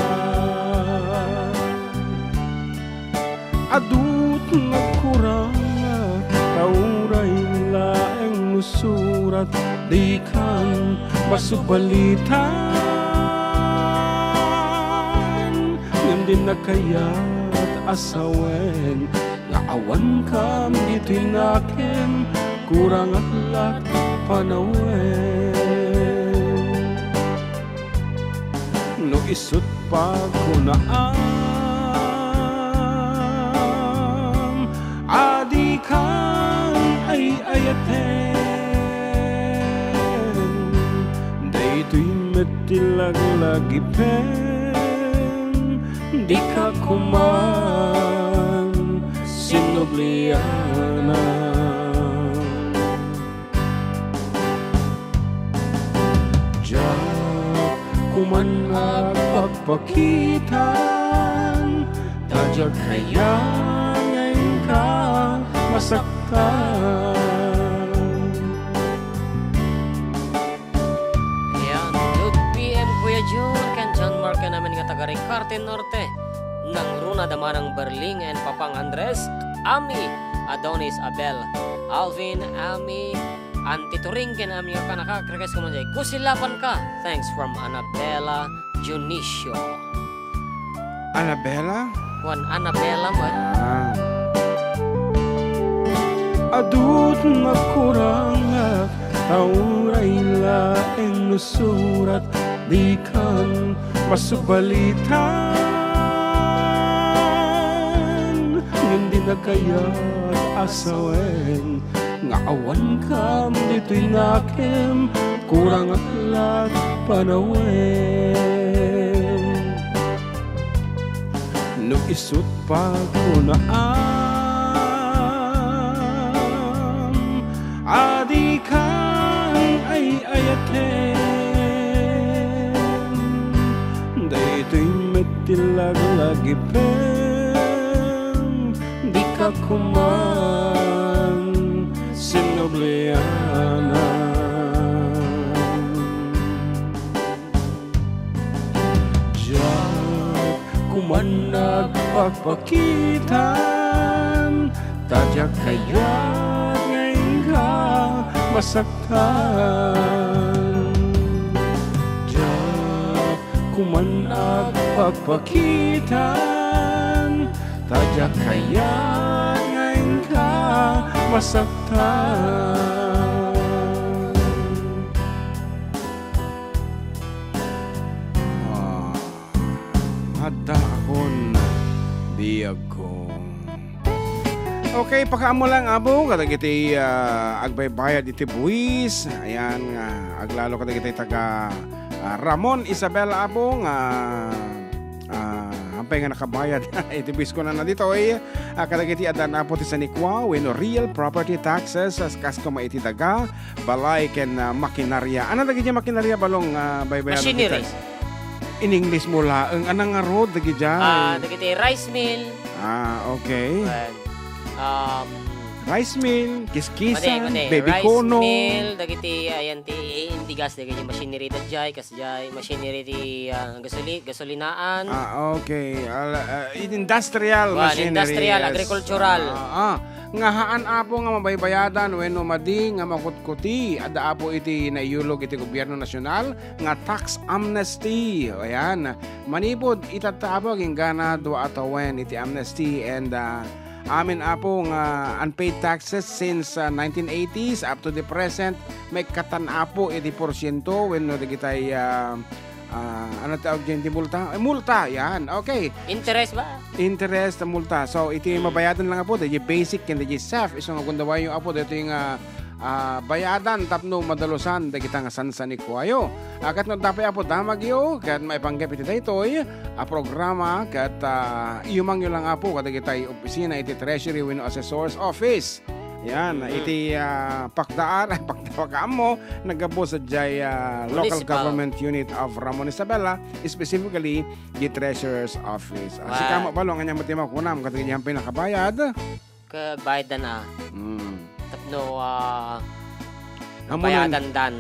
Adut nagkurangak, ta uray laeng no surat, dikan masubalitan. Ngem dinnak kayat a sawen, nga awankam ditoy nakem, kurangak la't panawen. No isut' pakunaam a dikan ay-ayaten, daytoy met ti laglagipen, dika koman sinublianan. Diak koman agpakpakitan, ta diak kayat nga inka masaktan. Ayan, two P M, Kuya Jun, ken John Mark, ken amin nga taga Ricarte Norte. Nangruna da Manang Berling and Papang Andres, Ami, Adonis, Abel, Alvin, Ami, Auntie Turing, ken amin nga kanak-ak, request ko man jay, Kusilapan ka. Thanks from Annabella Dionisio. Annabella? Wen Annabella man. Ah. Adut nagkurangak, ta uray laeng no surat, dikan masubalitan. Ngem dinnak kayat a sawen, nga awankam ditoy nakem, kurangak la't panawen. No isut' pakunaam a dikan ay-ayaten, daytoy met ti laglagipen, dika koman sinublianan. Diak koman agpakpakitan, ta diak kayat nga inka masaktan. Diak koman agpakpakitan, ta diak kayat nga inka masaktan. Ah, adda akon biagko. Okay, pakaammo lang, Apo, kadagiti, ah, agbaybayad iti buis. Ayan, nga aglalo kadagiti taga, ah, Ramon Isabel, Apo, nga, ah, ampay nga nakabayad iti buis, kunana ditoy, ah, kadagiti addan, Apo, ti sanikua wenno real property taxes, as kas koma iti daga, balay ken, ah, makinarya. Ano dagiti makinarya, balong, ah, baybayadon? Machinery. Ita? In English mo laeng. Anang ngarud dagiti? Ah, dagiti rice mill. Ah, okay. Wen, um, rice mill, kiskisan, madi, madi, baby rice kono. Mill, dagiti, ayan, ti, eh, indigas, dagiti machinery da jay, kas jay, machinery ti, ah, gasoli-, gasolinaan. Ah, okay. Ala, ah, in-, industrial. Wen, machinery, industrial, yes. Agricultural. Ah, ah. Nga haan, Apo, nga mabaybayadan wenno madi nga makutkuti. Adda, Apo, iti naiyulog iti gobierno nasional nga tax amnesty. Ayan. Manipud itatta, Apo, agingga dua a tawen iti amnesty and, ah, amin, Apo, nga unpaid taxes since, ah, nineteen eighties up to the present, maikatan, Apo, iti porsiento wenno dagitay, ah, Ah, ano ti awag diay ti multa? Eh, multa, yan. Okay. Interest ba? Interest, multa. So, iti, mm, mabayadan lang, Apo, daydi basic ken daydi SEF. Isu nga gundawayyo, Apo, daytoy nga, ah, bayadan tapno madalusan dagita nga sansanikuayo. Ah, ket no adda pay, Apo, damagyo, ket maipanggep iti daytoy a programa, ket, ah, iyumangyo lang, Apo, kadagitay opisina iti Treasury wenno Assessor's Office. Yan, Mm. iti, ah, Pagdaan, ay, Pagdaan, Pag-aammo, naggapu sadiay, ah, Local Municipal. Government Unit of Ramon Isabela, specifically the Treasurer's Office. Ah, Wan. Sika met, Balong, ania met ti makunam, kadagiti ampay nakabayad? Kagbayaddan a. Mm. Tapno, ah, Amo nan- bayadandan.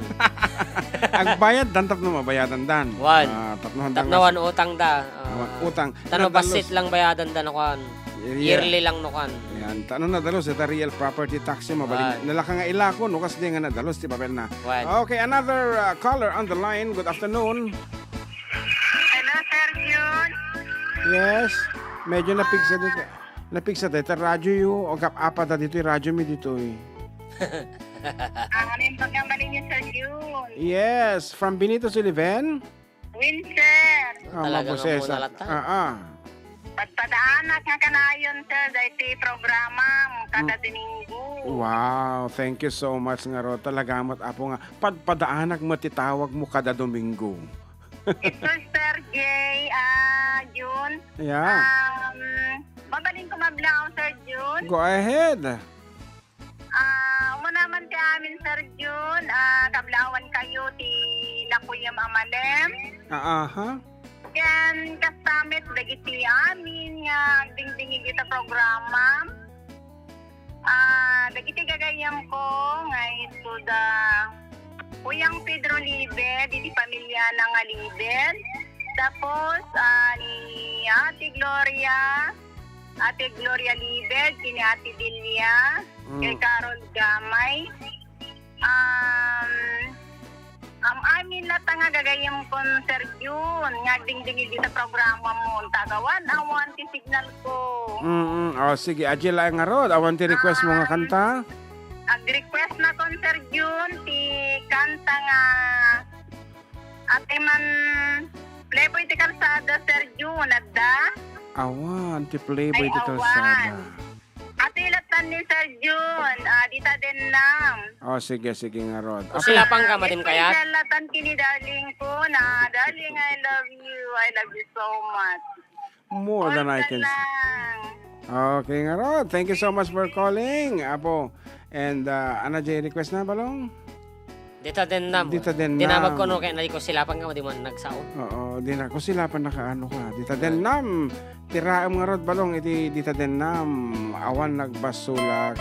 Agbayaddan tapno mabayadandan. Wan. Ah, tapno handang Tapno wan utangda. Ah, Wan, utang. Tapno Nadalus. Bassit lang bayadandan, kuan. Yeah. Yearly lang no kuan. Yan. Tapno nadalus, ita real property tax, mabalin. Wan. Nalaka nga ilako, no, kas di nga nadalus ti papelna. Wan. Okay, another, uh, caller on the line. Good afternoon. Hello, Sir Jun. Yes. Medyo napigsa dito. Napigsa dito. Radyo yu. O gap-apa da dito, radyo mi dito, eh. Ah, ano yung pagkamali niyo, Sir Jun? Yes, from Benito Sullivan. Winter. Ah, Talaga nga mabusesa. Muna lata. Ah, ah. Padpadaanak nga kanayon, sir, daytoy programa mo kada Mm. Domingo. Wow, thank you so much nga ro. Talaga met, Apo, nga padpadaanak met ti tawag mo kada Domingo. Ito, Sir Jay, ah, June. Yeah. Um, mabalin ko mablaw, Sir June. Go ahead. Ah, umuna man ti amin, Sir Jun, ah, kablawan kayo ti nakuyam a malem. Ah, aha. Ken kasta met dagiti amin nga agdingdingig ita programa. Ah, dagiti gagayyemko nga isu da Kuyang Pedro Libed, iti pamiliana nga Libed. Tapos, ah, ni Ate Gloria, Ate Gloria Libed, ken ni Ate Delia, Mm. kay Carol Gamay. Um, am-amin latta nga gagayyemkon, Sir Jun, nga agdingdingig ita programa mo. Tagawan, awan ti signal ko. Mm-mm. O, sige, adjay laeng ngarud. Awan ti request mo nga Ah, kanta? Ag-request nakon, Sir Jun, ti kanta nga Ate man, Playboy ti Kalsada, Sir Jun, adda? Awan, ti Playboy Ay, ti awan. Kalsada. Ate latan ni Sir Jun, ah, dita dennam. O, sige, sige ngarud. Apo. Usilapan ka, Madam Kayat? Special latan kini darling ko na, darling, I love you. I love you so much. More than I can say. All ka lang. Okay, ngarud. Thank you so much for calling, Apo. And, uh, ano jay request na, Balong? Dita dennam. Dita dennam. Dinamag ko, no, kaya nadi ko silapan nga, di man nagsaon. Oo, di na ko silapan nakaano ka. Dita Ah. dennam. Tiraem ngarud, Balong, iti dita dennam. Awan nagbasulak.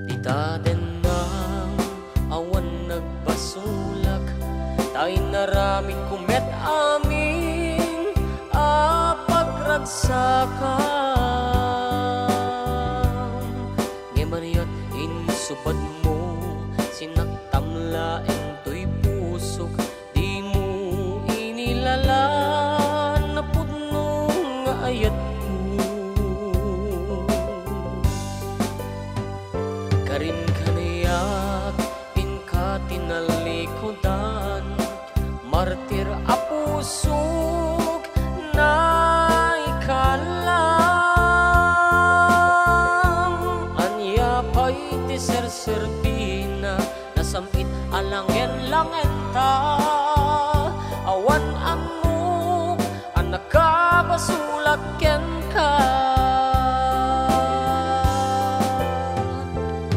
Dita dennam, awan nagbasolak, ta inaramidko met amin a pagragsakam. Ngem aniat insubadmo, sinaktam laeng toy pusok, dimo inilalaan a pudno nga ayatko. Karim kaniak, inka ti nalikudan, martir a pusok, naikalam. Ania pay ti serserbina, nasam-it a langen-langenta, awan annok a nakabasolak kenka.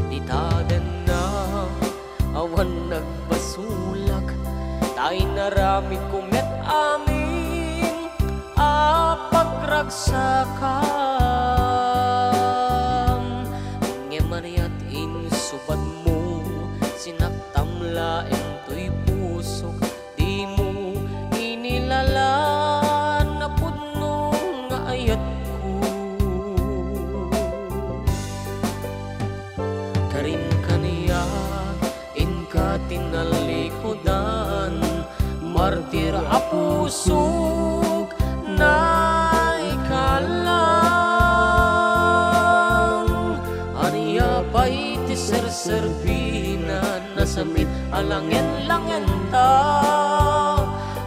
Dita dennam, awan nagbasolak, ta inaramidko met amin a pagragsakam. Ngem aniat insubadmo, sinaktam laeng toy pusok, dimo inilalaan a pudno nga ayatko. Karim kaniak, inka ti nalikudan, martir a pusok, naikalam. Ania pay ti serserbina, nasam-it a langen-langenta,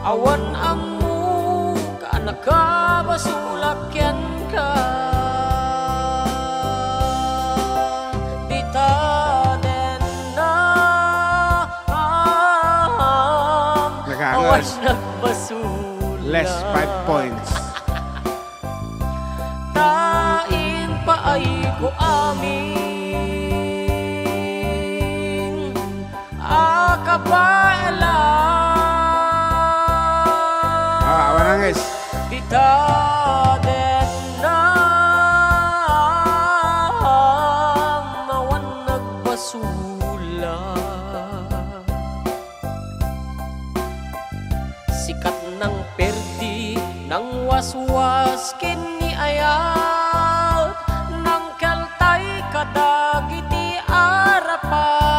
Awan ammok a nakabasolak kenka, dita denna am. Nakaangas. Awan nagbasolak. Less five points. Ta impaayko amin a kabaelan. Ah, awan angis. Dita denna am awan nagbasolak. Sikat nang perdi, nang waswas ken ni ayat, nang keltay kadagiti arapaan.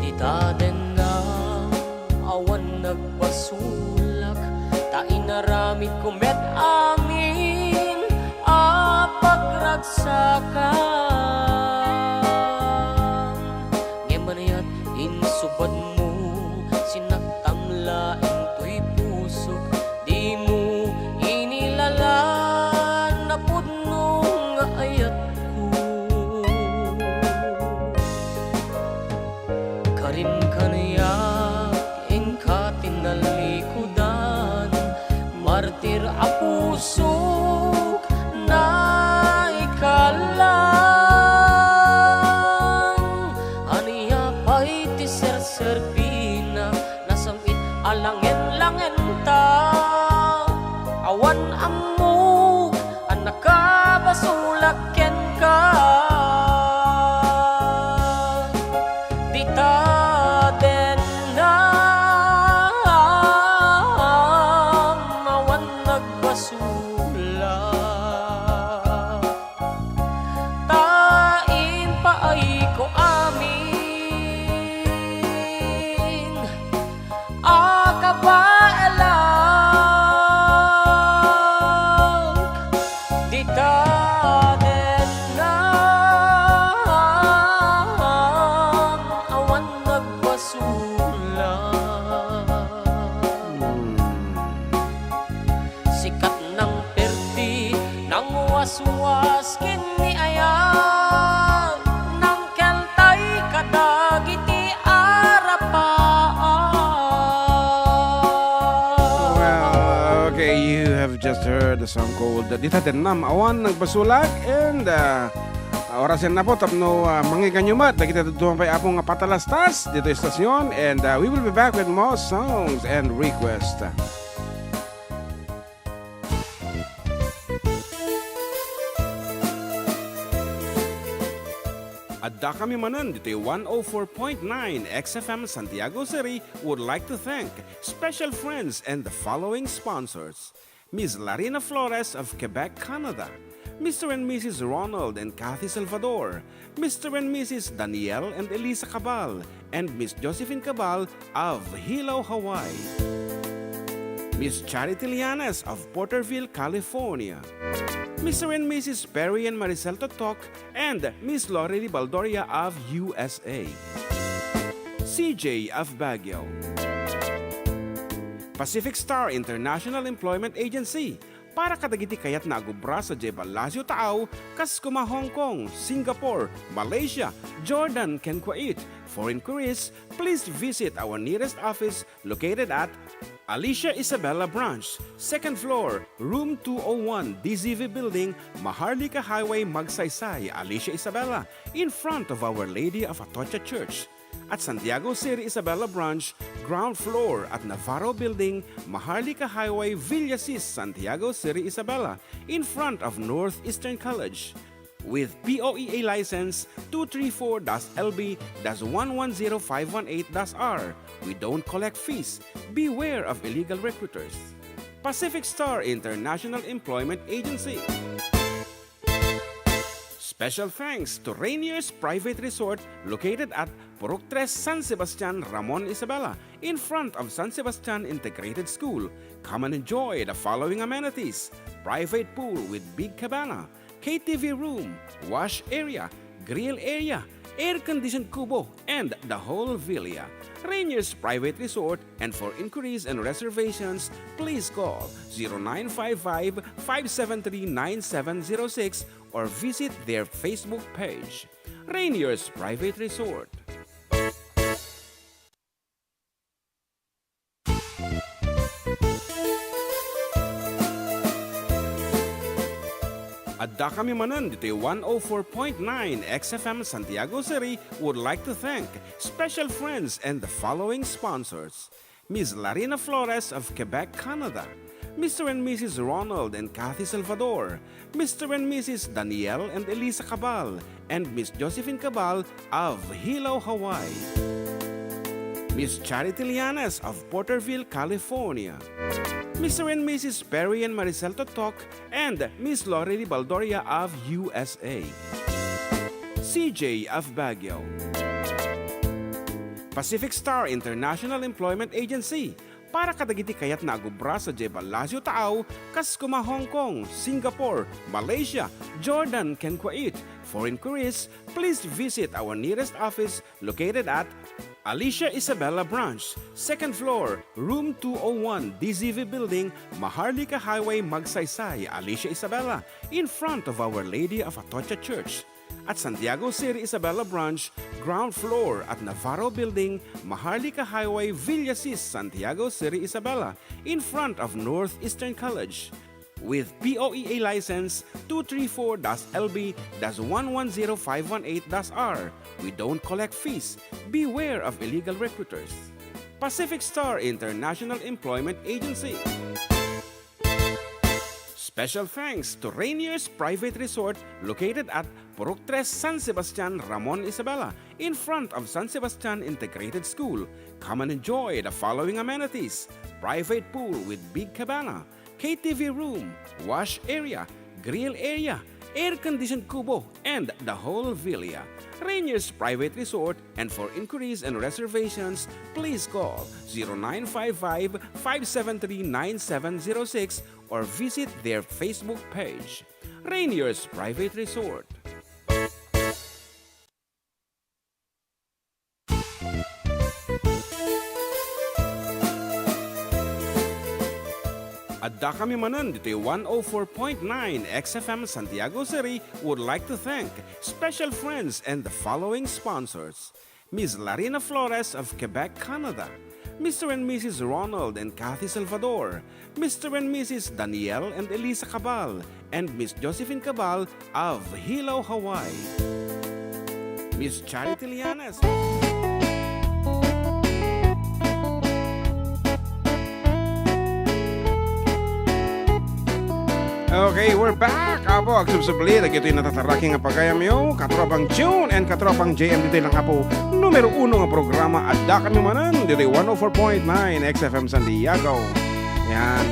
Dita denna awan nagbasolak, ta inaramidko met amin a pagragsakan. Ngem aniat insubadmo, sinaktam laeng toy pusok, dimo inilalan a pudno nga ayatko. Karin kaniak inka tinalikudan, martir a pusok naikalang. Ania pay ti serserbina, nasam-it a langen-langenta. Awan ammok a nakabasolak kenka. Dita denna am awan nagbasolak. Ta impaayko amin a kabaelan. Dita denna am awan nagbasolak. Hmm. Sikat nang perdi, nang waswas ken ni ayat, nang keltay kadagiti arapaan. Well, okay, you have just heard the song called Dita Dennam Awan Nagbasolak, and, uh, orasen na po tapno, uh, mangegyo met dagiti dadduma pay, Apo, nga patalastas ditoy estasion, and, uh, we will be back with more songs and requests. Adda kami manen ditoy one oh four point nine X F M Santiago City would like to thank special friends and the following sponsors: Miss Larina Flores of Quebec, Canada, Mister and Missus Ronald and Kathy Salvador, Mister and Missus Daniel and Elisa Cabal, and Miss Josephine Cabal of Hilo, Hawaii, Miss Charity Lianes of Porterville, California, Mister and Missus Perry and Maricel Totok, and Miss Lorely Baldoria of U S A, C J of Baguio, Pacific Star International Employment Agency, Para kadagiti kayatna a gubra sadiay Palacio Taaw, kas kuma Hong Kong, Singapore, Malaysia, Jordan, ken Kuwait. For inquiries, please visit our nearest office located at Alicia Isabela Branch, second floor, room two oh one, D Z V Building, Maharlika Highway, Magsaysay, Alicia Isabela, in front of Our Lady of Atocha Church. At Santiago City Isabela Branch, ground floor at Navarro Building, Maharlika Highway, Villasis, Santiago City Isabela, in front of Northeastern College. With P O E A license two three four dash L B dash one one zero five one eight dash R, we don't collect fees. Beware of illegal recruiters. Pacific Star International Employment Agency. Special thanks to Rainier's Private Resort located at Purok Tres, San Sebastian, Ramon Isabela, in front of San Sebastian Integrated School. Come and enjoy the following amenities: private pool with big cabana, K T V room, wash area, grill area, air-conditioned kubo, and the whole villa. Rainier's Private Resort, and for inquiries and reservations, please call zero nine five five, five seven three, nine seven zero six or visit their Facebook page. Rainier's Private Resort. Addakami manen ditoy one oh four point nine X F M Santiago City would like to thank special friends and the following sponsors: Miss Larina Flores of Quebec, Canada, Mister and Missus Ronald and Kathy Salvador, Mister and Missus Daniel and Elisa Cabal, and Miss Josephine Cabal of Hilo, Hawaii. Miss Charity Lianes of Porterville, California. Mister and Missus Perry and Maricel Totok and Miss Lorely Baldoria of U S A. C J of Baguio. Pacific Star International Employment Agency, para kadagiti kayatna a gubra sadiay Palacio Taaw, kas kuma Hong Kong, Singapore, Malaysia, Jordan, ken Kuwait. For inquiries, please visit our nearest office located at Alicia Isabela Branch, second floor, room two oh one, D Z V Building, Maharlika Highway, Magsaysay, Alicia Isabela, in front of Our Lady of Atocha Church. At Santiago City Isabela Branch, ground floor at Navarro Building, Maharlika Highway, Villasis, Santiago City Isabela, in front of Northeastern College. With P O E A license two three four dash L B dash one one zero five one eight dash R, we don't collect fees. Beware of illegal recruiters. Pacific Star International Employment Agency. Special thanks to Rainier's Private Resort located at Purok Tres, San Sebastian, Ramon Isabela, in front of San Sebastian Integrated School. Come and enjoy the following amenities: private pool with big cabana, K T V room, wash area, grill area, air-conditioned kubo, and the whole villa. Rainier's Private Resort, and for inquiries and reservations, please call zero nine five five, five seven three, nine seven zero six or visit their Facebook page. Rainier's Private Resort. Addakami manen ditoy one oh four point nine X F M Santiago City would like to thank special friends and the following sponsors: Miss Larina Flores of Quebec, Canada, Mister and Missus Ronald and Kathy Salvador, Mister and Missus Daniel and Elisa Cabal, and Miss Josephine Cabal of Hilo, Hawaii. Miss Charity Lianes. Okay, we're back. Apo, agsubsubli dagitoy natataraki nga pagayamyo, katropang June and katropang J M, ditoy lang, Apo, numero uno nga programa, Addakami Manen, ditoy one oh four point nine X F M San Diego. Yan.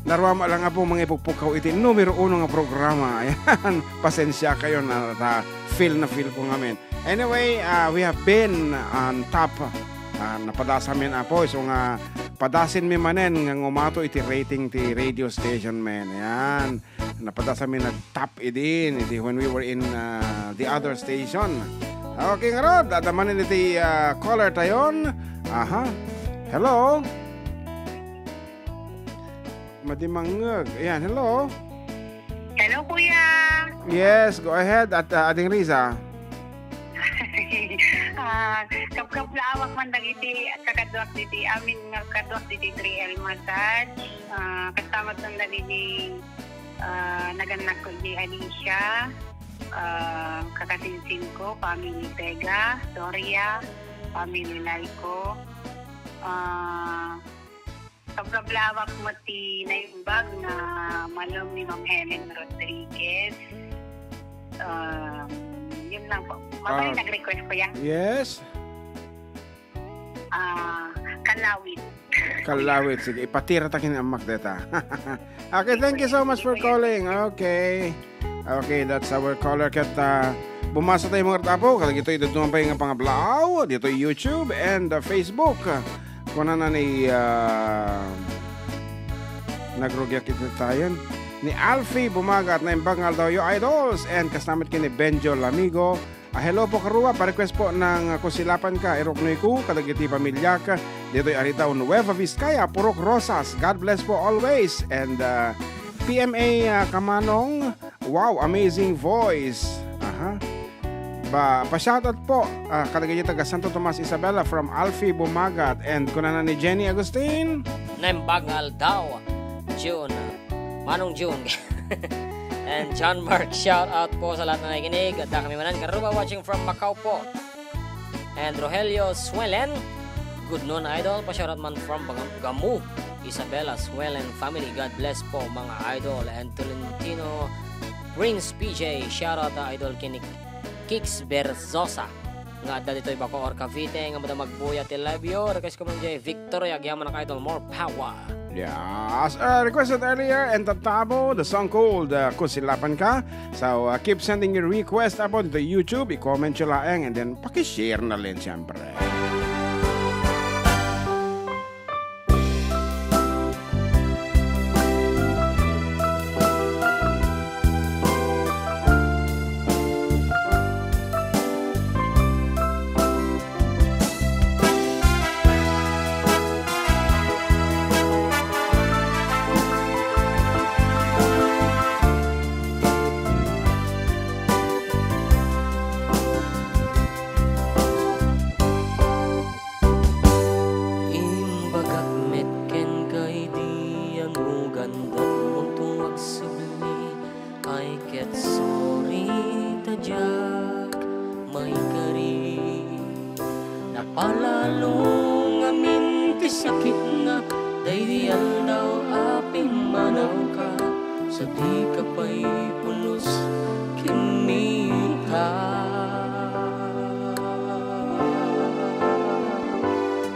Narwama lang, Apo, mangipukpukaw iti numero uno nga programa. Ayan, pasensiakayo, na ta feel na feel ko ngamin. Anyway, ah, we have been on top. Ah, napadasamin, Apo, isu nga padasinmi manen nga ngumato iti rating ti radio station, men. Ayan. Napadasamin nag-top idin, idi when we were in, ah, the other station. Okay, ngarud, adda manen iti, ah, caller tayon. Aha. Hello? Madi mangngeg. Ayan, hello. Hello, kuya. Yes, go ahead, at, ah, Ading Riza. Ah, kabkablaawak man dagiti kakaduak diti amin nga kaduak diti three L massage. Ah, kasama ton dagiti, ah, nagannakko di Alicia, ah, kakasinsin ko, family Vega, Doria, family Laiko. Ah, Kabkablaawak met ti naimbag nga malem ni Ma'am Helen Rodriguez. Um, yun lang po. Mabali Ah, nag-request ko yan. Yes. Ah, Kalawit. Kalawit. Sige, ipatira ta kini ammak deta. Okay, thank you so much for calling. Okay. Okay, that's our caller. Ket, ah, bumasa tayo mga tapo. Kadagitoy dadduma pay nga pangablaaw dito YouTube and, ah, Facebook. Kunana ni, ah, nagrugiak iti tayen. Ni Alfie Bumagat, naimbag nga aldaw yo, idols. And kasnamit ken ni Benjo Lamigo. Ah, hello po, Karua. Pa-request po ng, ah, Kusilapan Ka, Iruknoy Ko, kadagiti pamiliak, ditoy Arita, Nueva Vizcaya, Purok Rosas. God bless po always. And, ah, P M A, ah, Kamanong, wow, amazing voice. Aha. Ba, pa-shoutout po, ah, kadagiti taga Santo Tomas, Isabela from Alfie Bumagat. And kunana ni Jenny Agustin. Naimbag nga aldaw, June. Manong June. And John Mark, shout out po sa lahat na nakikinig. At kami manan, Karuba watching from Macau po. And Rogelio Suelen, good noon, idol. Pa-shoutout man from Bagam-, Gamu, Isabela Suelen family. God bless po, mga idol. And Tolentino Prince P J, shoutout, ah, idol, kini Kix Berzosa. Nga adda ditoy Bacoor, Cavite, nga madama agbuya ti live yo. Request ko man jay Victoria, agyamanak idol, more power. Yes, uh, requested earlier, and Tatabo, the song called, uh, Kusilapan Ka. So, uh, keep sending your request about the YouTube, i-comment yo laeng, and then pakishare na rin, siyempre. Imbagak met kenka idi anugan da munto agsubli, ay ket suri ta diak maikari. Napalalo ngamin ti sakitna daydi aldaw a pimmanawka, sa dika pay pulos ken mita.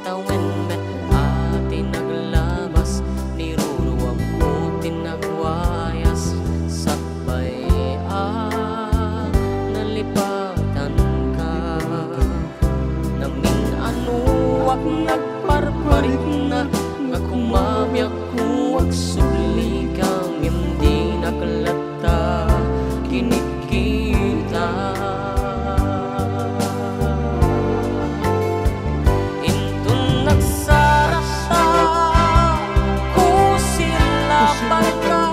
Tawen met a ti naglabas, niruruamko ti nagwayas, sakbay a nalipatanka. Namin-anuak nagparparikna, nga kumabiakko agsublika, ngem dinak latta kinikita. Inton nagsarata, kusilapanka,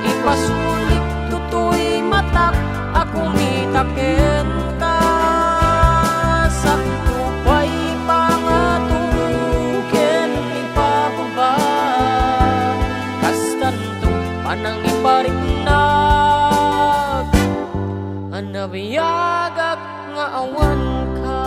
ipasulik toy matak a kumita kenka. Sakto pay pangato ken ipababa, kastanto panangipariknak a nabiagak nga awanka.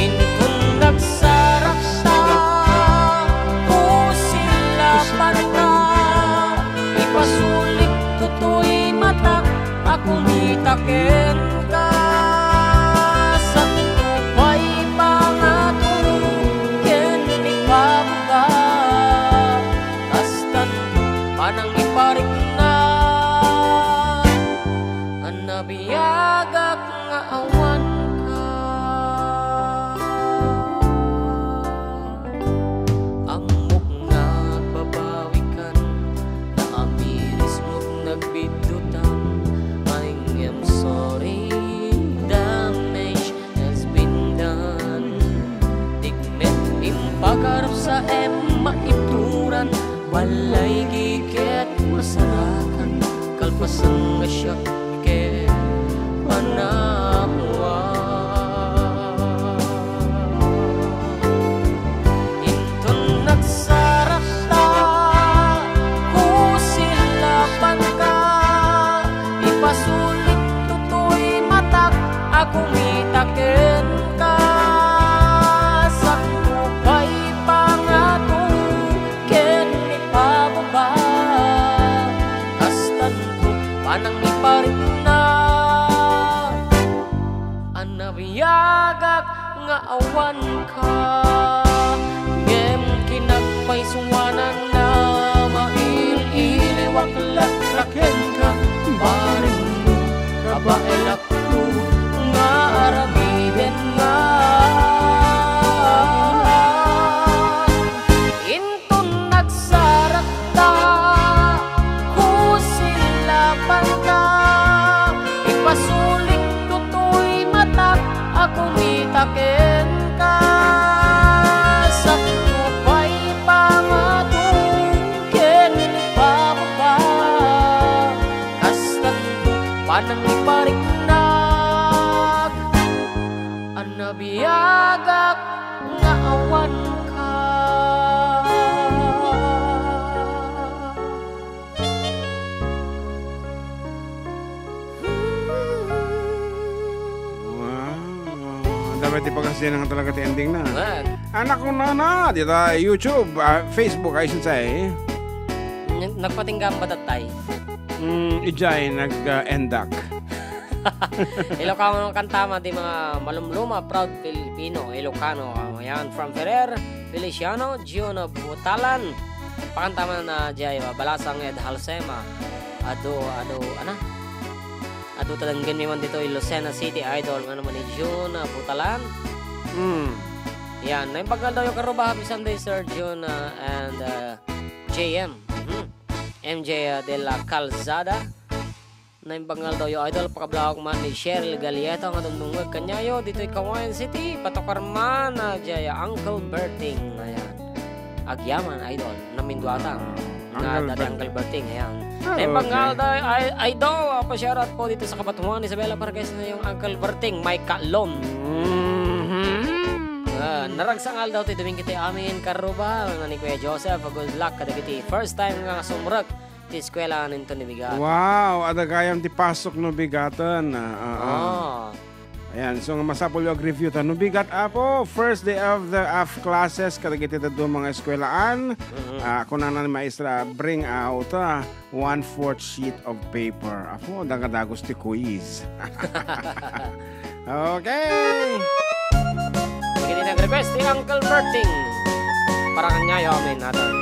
Inton nagsarata, kusilapanka, ipasulik toy matak a kumita kenka. Sakto pay pangato ken nga awanka. Ngem kinagpaysuananna, mail-iliwak latta kenka, barengmo, kabaelakko, nga aramidenna. Inton nagsarakta, kusilapanta, ipasulikto toy matak a kumita kenka. Sakto pay pangatong ken ipababa, kastato panangipariknak a nabiagak nga awanka. Wow. Dapay ti pagkasdiay nga talaga ti ending na. Well. Anak ko na na, dita YouTube, ah, Facebook, I should say. N- Nagpatingga ba tattay? Mm, ijay nag-endak. Ilocano kanta man ti mga malumluma, proud Filipino, Ilocano. Ah, yan, from Ferrer Feliciano, June of Butalan. Pakanta man na jay, ah, Balasang Ed Halsema. Adu, adu, ana? Adu ta denggenmi man ditoy Lucena City, idol. Ngano man ni June, ah, Butalan? Mm. Yan, naimbag nga aldawyo karuba, happy Sunday, Sir June, ah, and, ah, J M. Mhm. M J, ah, de la Calzada. Naimbag nga aldawyo, idol, pakablawak man ni Cheryl Galieta nga dumdumngeg kaniayo ditoy Cauayan City, patukar man, ah, jay Uncle Berting. Ayan. Agyaman, idol. Naminduata. Nga Uncle dati Berting. Uncle Berting, ayan. Ah, naimbag nga okay. Aldaw, ay, idol, ah, pa-shoutout po dito sa Kabatuan, Isabela Vargas na yung Uncle Berting, may kalon. Mhm. Ah, naragsak nga aldaw ti Domingo ti amin, karuba, nga ni Kuya Joseph, good luck kadagiti first time nga sumrek ti eskwela ninto ni bigat. Wow, adda gayam ti pasok no bigaten. Ah, ah, ah. Oh. Ayan, so nga masapul yo ag-review ta. No bigat, Apo, first day of the of classes kadagiti dadduma nga eskuelaan. Mhm. Ah, kunana ni maestra, bring out, ah, one-fourth sheet of paper. Apo, dagadagus ti quiz. Okay. Dagiti nag-request ti Uncle Berting. Para kaniayo amin, atan.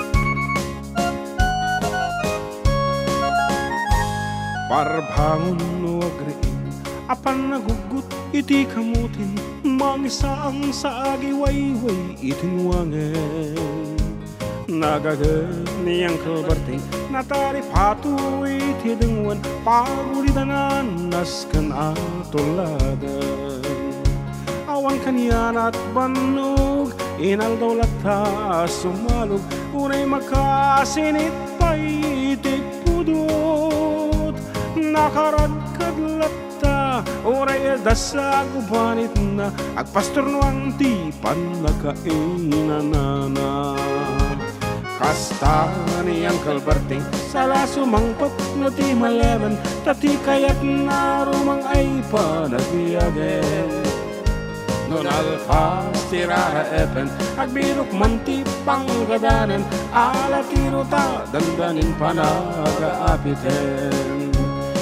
Parbangon no agriing a pannaguggut iti kamutin, mangisaang sa agiwayway iti nuangen. Nagaged ni Uncle Berting, nataripato iti dengwen, pagulidanan nasken a tulladen. Awan kanianat bannog, inaldaw latta a sumalog, uray makasinit pay iti pudot. Nakaradkad latta, uray adda sa gubanitna, agpasturnoan ti pannakainanana. Kasta ni Uncle Berting, sala sumangpet no ti malemen, ta ti kayatna rumang ay panagbiagen. No nalpas ti raraepen, agbirok man ti panggadanen, ala ti ruta, dandanin panagaapiten.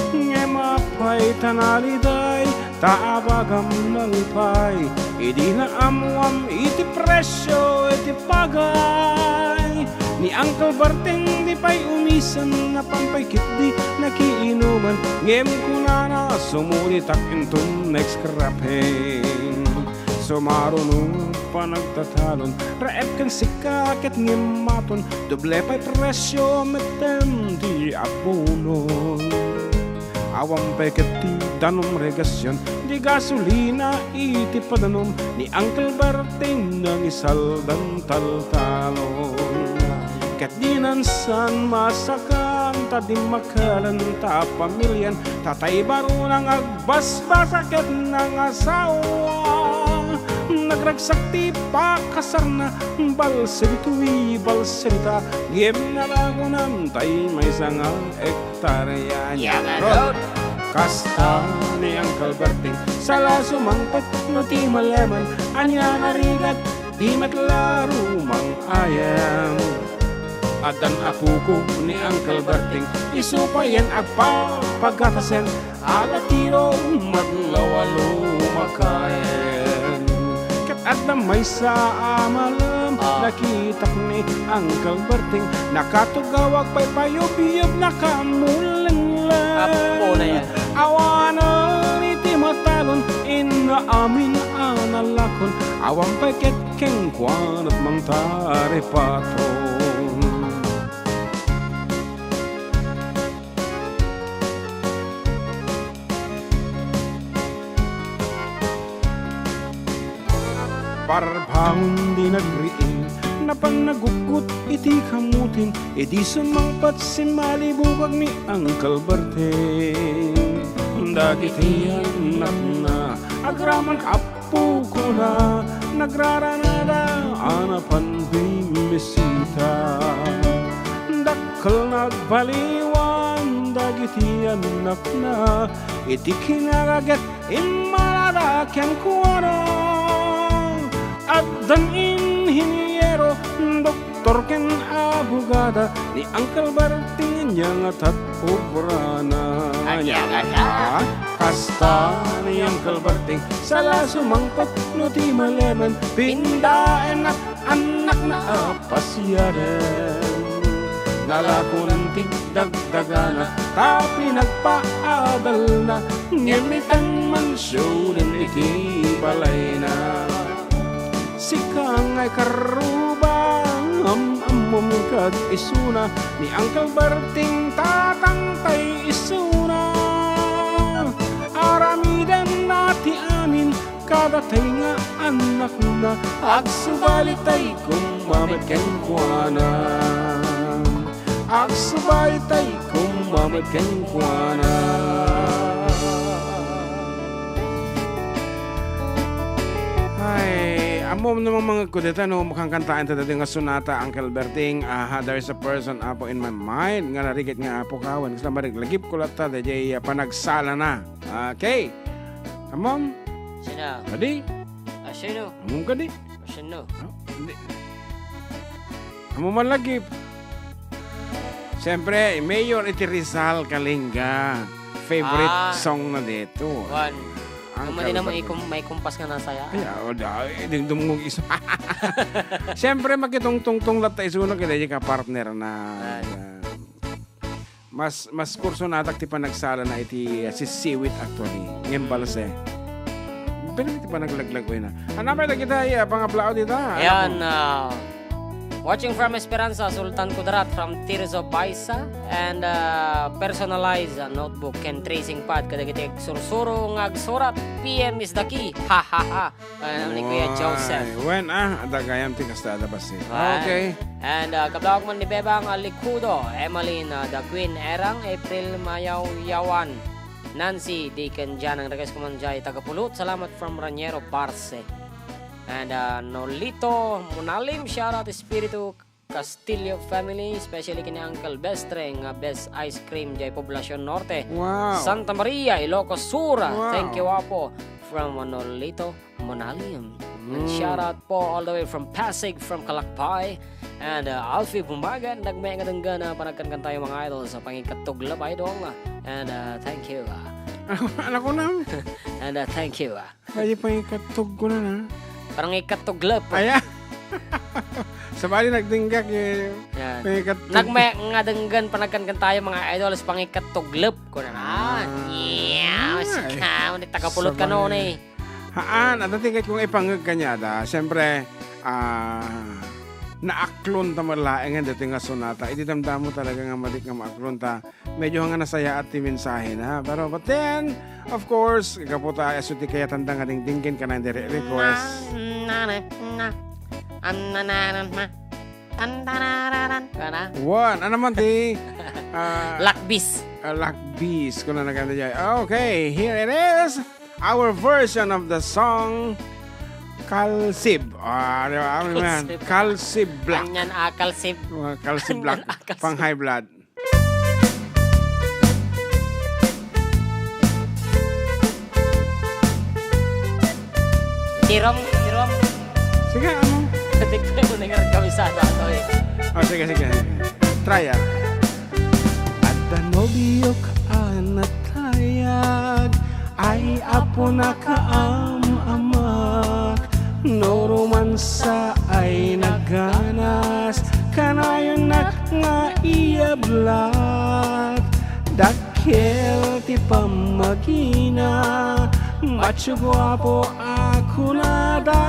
Ngem apay ta naliday, ta abagam nalpay, idi naammoam iti presio iti pagay. Ni Uncle Berting di pay umisen, napan pay ketdi nakiinuman, ngem kunana, sumulitak inton next cropping. Sumaruno panagtatalon, raep ken sika ket ngem maton, doble pay presio metten ti abonon. Awan pay ket ti danum regasion, di gasolina iti padanum, ni Uncle Berting nangisaldan taltalon. Ket dinan san masakan ta dimmakelen ta pamilian, ta tay barunang agbasbasa ket nangasawa. Nagragsak ti pakasarna, balse ditoy, balse dita, ngem nalagunan tay maysa nga hektarya. Yaman. Kasta ni Uncle Berting, sala sumangpet no ti malemen, ania narigat, di met la rumang ayan. Addan a puko ni Uncle Berting, isu payen agpapagatasen, ala ti rumag lawa lumakayen. Adda maysa a malem, Ah. nakitak ni Uncle Berting, nakatugawag pay payubyob, nakamulengla. Apo na yan. Awanen iti matalon, inna amin a nalakon, awan pay ket kenkuana mangtaripaton. Parbangon di nagriing, napan nagukot iti kamutin, idi sumangpet simmalibukag ni Uncle Berting. Dagiti annakna, agraman appo kuna, nagraranada a napan bimmisita. Dakkel nagbaliwan dagiti annakna, iti kinagaget immalada kenkuana. Addan inhiniero, doktor ken abogada, ni Uncle Berting ania nga tat obrana. Ania nga tat? Kasta ni Uncle Berting, sala sumangpet no ti malemen, pindaennak annakna a pasiaren. Nalakonan ti dagdagana, ta pinagpaadalna, ngem itan mansionen iti balayna. Sika ngay karruba, am-ammom kad isuna, ni Uncle Berting tatangtay isuna. Aramidenna ti amin, kadatay nga annakna, agsubalitay koma met kenkuana. Agsubalitay koma met kenkuana. Ay, ammom no mamangegko dita no makankantaen ta dati nga sonata, Uncle Berting. Aha, there's a person, Apo, in my mind nga narigat nga Apo kawen. Kasla mariglagipko latta daydiay, ah, panagsalana. Okay. Ammom? Sino? Kadi? Ah, sino? Ammom kadi? Sino? No? Hindi. Ammom man lagi. Siyempre, Mayor iti Rizal, Kalinga. Favorite Ah. song na dito. Wan. Ang Ang madi na kalban. maikum-, maikumpas nga nasaya. Ay, ah, wala. Eh, di dumungog isu. Siyempre, makitungtungtong latta isuna, kaya di ka partner na. Ay. Mas, mas kurso natak ti panagsalana iti, ah, sisiwit actually. Ngem balse. Pero iti panaglaglag ko yun, ah. Ano pa ito kita, ah, pangaplao dita? Ano Ayan, po? ah, watching from Esperanza, Sultan Kudarat from Tirso Baisa, and, ah, personalize, ah, notebook ken tracing pad kadagiti agsursuro nga agsurat, P M is the key. Ha, ha, ha. Ano ni Kuya Why? Joseph? When, ah, adda gayam ti kasta adda basi. Why? Okay. And, uh, kablawag man ni Bebang, uh, Likudo, Emmeline, uh, the Queen Erang, April Mayawyawan, Nancy, Deacon Janang, request ko man jay taga Pulut. Salamat from Raniero Barce. And, uh, Nolito Munalim, shout out Espiritu Castillo family, especially kini Uncle Bestre nga best ice cream jay Poblacion Norte, Wow. Santa Maria, Ilocos Sur. Wow. Thank you, Apo. From Manolito, Monalium. And Mm. shout out po all the way from Pasig, from Kalakpay. And, uh, Alfie Bumagan, nagme nga denggan a panagkankan tayo, mga idol, sa pangikattuglap, idol. And, uh, thank you. Anak ko na. And, uh, thank you. Ay, pangikattog ko na na. Parang ikattuglap. Ay, ah. Sabali nagdinggak, eh. Yan. Pangikattog. Nagme nga denggan panagkankan tayo, mga idol, sa pangikattuglap ko na na. Ah. Yes, Ay. ka, ulit tagapulot ka Sabali. noon, eh. Haan, at tingkat kong ipangag kanya da. Siyempre, ah, naaklon ta malaengan dito nga sonata. Iti damdamo talaga nga malik nga maaklon ta. Medyo nga nasayaat ti mensahe na. Pero, but then, of course, gapu ta, isu ti kayatanda nga dingdinggen ka na hindi re-, request. Na, na, na, na. An, na, na, na, na. Tan, tarararan. Kana? One, ano man ti, ah, Lakbis. ah, Lakbis, kung ano ka na dyan. Okay, here it is. Our version of the song, Kalsib. Ah, di ba? Ano yan? Kalsib. Kalsib Black. Anyan, ah, Kalsib. Mga Kalsib Black. Anyan, ah, Kalsib. Pang high blood. Tirom, tirom. Sige, ano? Tikpe mo na nga kamisada ato eh. Oh, sige, sige. Try, ah. Adda nobiok a natayag, ay apo nakaam-amak. No romansa ay nagganas, kanayonnak nga iyablak. Dakkel ti pammagina, macho guapo a kunada.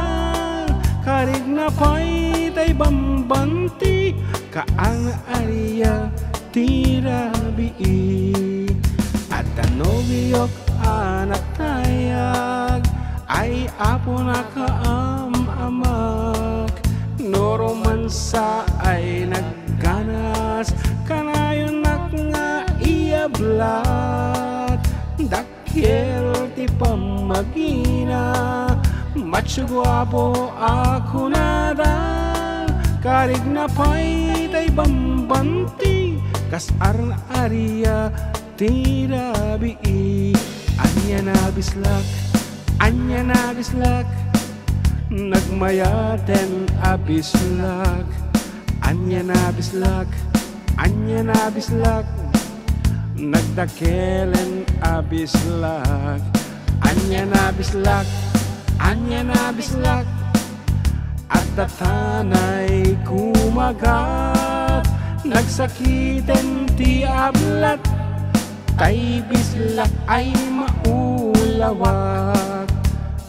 Karigna pay tay bambanti, kaarna aria ti rabii. Adda nobiok a natayag, ay aponak a am-amak. No romansa ay nagganas, kanayonnak nga iyablak. Dakkel ti pammagina, macho guapo a kunada. Karigna pay tay bambanti, kaarna aria ti rabii. Ania a bislak, ania a bislak, nagmayaten a bislak. Ania a bislak, ania a bislak, nagdakkelen a bislak. Ania a bislak, ania a bislak, adda tanay kumagat. Nagsakiten ti ablat, tay bislak ay maulawak.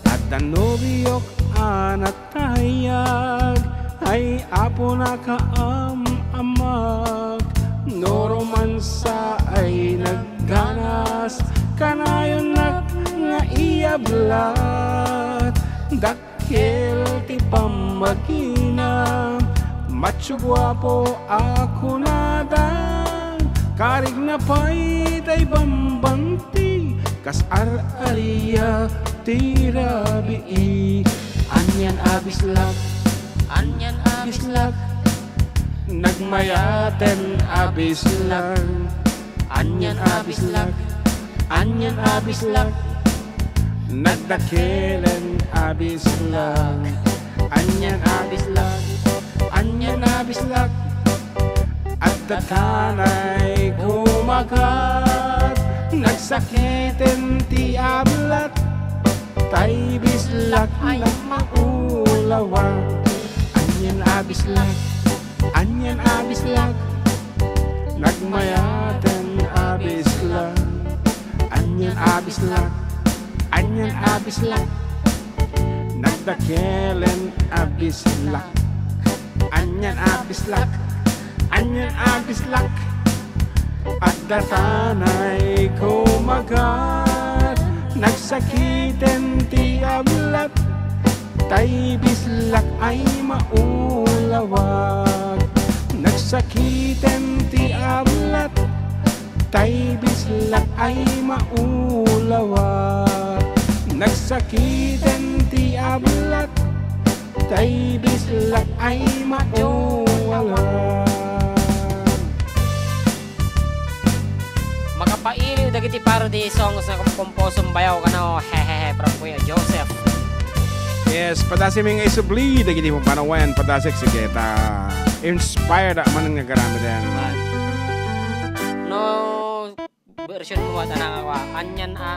Adda nobiok a natayag, ay aponak a am-amak. No romansa ay nagganas, kanayonnak nga iyablak. Dakkel ti pammagina, macho guapo a kunada. Karigna pay tay bambanti, kaarna aria ti rabii. Ania a bislak, ania a bislak, nagmayaten a bislak. Ania a bislak, ania a bislak, nagdakkelen a bislak. Ania a bislak, ania a bislak, adda tanay kumagat. Nagsakiten ti ablat, tay bislak ay maulawak. Ania a bislak, ania a bislak, nagmayaten a bislak. Ania a bislak, ania a bislak, nagdakkelen a bislak. Ania a bislak, ania a bislak, adda tanay kumagat. Nagsakiten ti ablat, tay bislak ay maulawak. Nagsakiten ti ablat, tay bislak ay maulawak. Nagsakiten ti ablat, tay bislak ay maulawak. Makapailiw dagiti parody songs nga komposon bayaw kano, hehehe, from Kuya Joseph. Yes, padasimi nga isubli dagiti panawen, padasek sige ta inspired a man nga garamiden. No version mo, wata na nga, anian a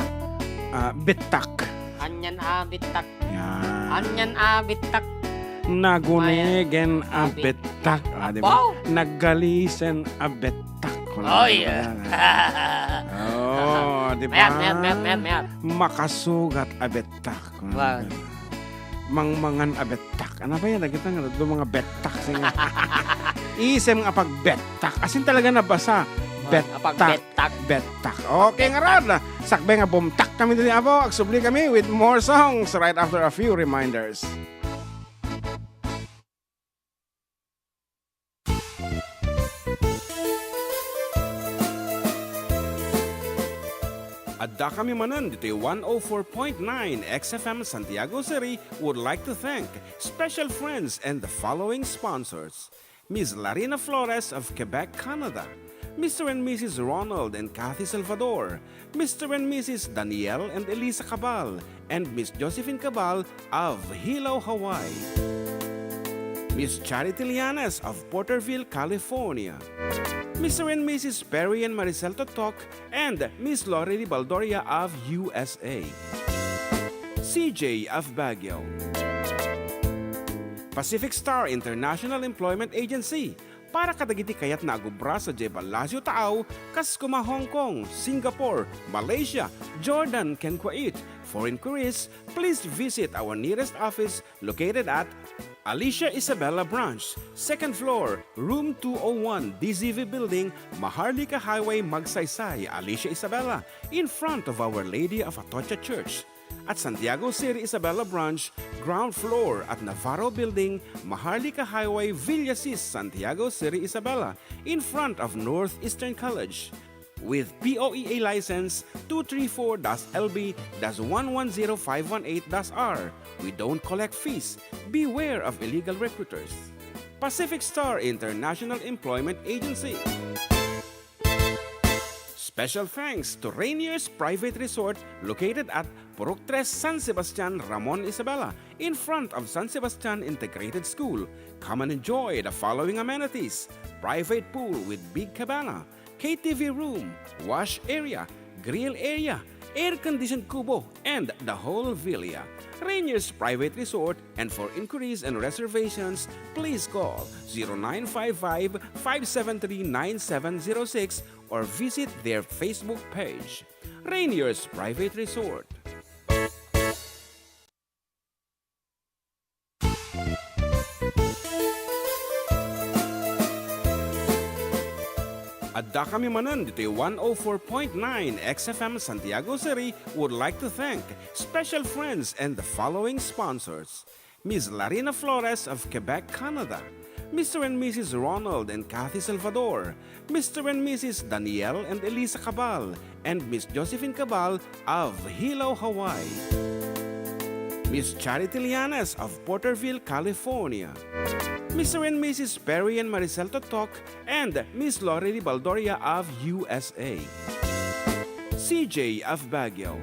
Ah, bittak. Anian a bittak. Yan. Anian a bittak. Nagunegen a Abi- bittak. Ah, di ba? Abaw! Naggalisen a bittak. Oh, yeah. Oh, di ba? Mayat, mayat, mayat, mayat, mayat. Makasugat a bittak. Wow. Mangmangan a bettak. Ano ba yan? Nakita nga, doon mga bettak. Sige. Isem nga pagbettak. Asin talaga nabasa. Wow, bettak. Pagbettak. Bettak. Okay, ngarud. Sakbay nga bumtak kami dito, Apo. Agsubli kami with more songs right after a few reminders. Adda kami manen ditoy one oh four point nine X F M Santiago City would like to thank special friends and the following sponsors: Miss Larina Flores of Quebec, Canada, Mister and Missus Ronald and Kathy Salvador, Mister and Missus Daniel and Elisa Cabal, and Miss Josephine Cabal of Hilo, Hawaii. Miss Charity Lianes of Porterville, California. Mister and Missus Perry and Maricel Totok and Miss Lori Di Baldoria of U S A. C J of Baguio. Pacific Star International Employment Agency para kadagiti kayatna a agubra sadiay Palacio Taaw, kas kuma Hong Kong, Singapore, Malaysia, Jordan, ken Kuwait. For inquiries, please visit our nearest office located at Alicia Isabela Branch, second floor, room two oh one, D Z V Building, Maharlika Highway, Magsaysay, Alicia Isabela, in front of Our Lady of Atocha Church. At Santiago City Isabela Branch, ground floor at Navarro Building, Maharlika Highway, Villasis, Santiago City Isabela, in front of Northeastern College. With P O E A license two three four dash L B dash one one zero five one eight dash R, we don't collect fees. Beware of illegal recruiters. Pacific Star International Employment Agency. Special thanks to Rainier's Private Resort located at Purok Tres, San Sebastian, Ramon Isabela, in front of San Sebastian Integrated School. Come and enjoy the following amenities: private pool with big cabana, K T V room, wash area, grill area, air-conditioned kubo, and the whole villa. Rainier's Private Resort, and for inquiries and reservations, please call zero nine five five, five seven three, nine seven zero six or visit their Facebook page. Rainier's Private Resort. Addakami manen ditoy one oh four point nine X F M Santiago City would like to thank special friends and the following sponsors: Miss Larina Flores of Quebec, Canada, Mister and Missus Ronald and Kathy Salvador, Mister and Missus Daniel and Elisa Cabal, and Miss Josephine Cabal of Hilo, Hawaii. Miss Charity Lianes of Porterville, California. Mister and Missus Perry and Maricel Totok and Miss Lorely Baldoria of U S A. C J of Baguio.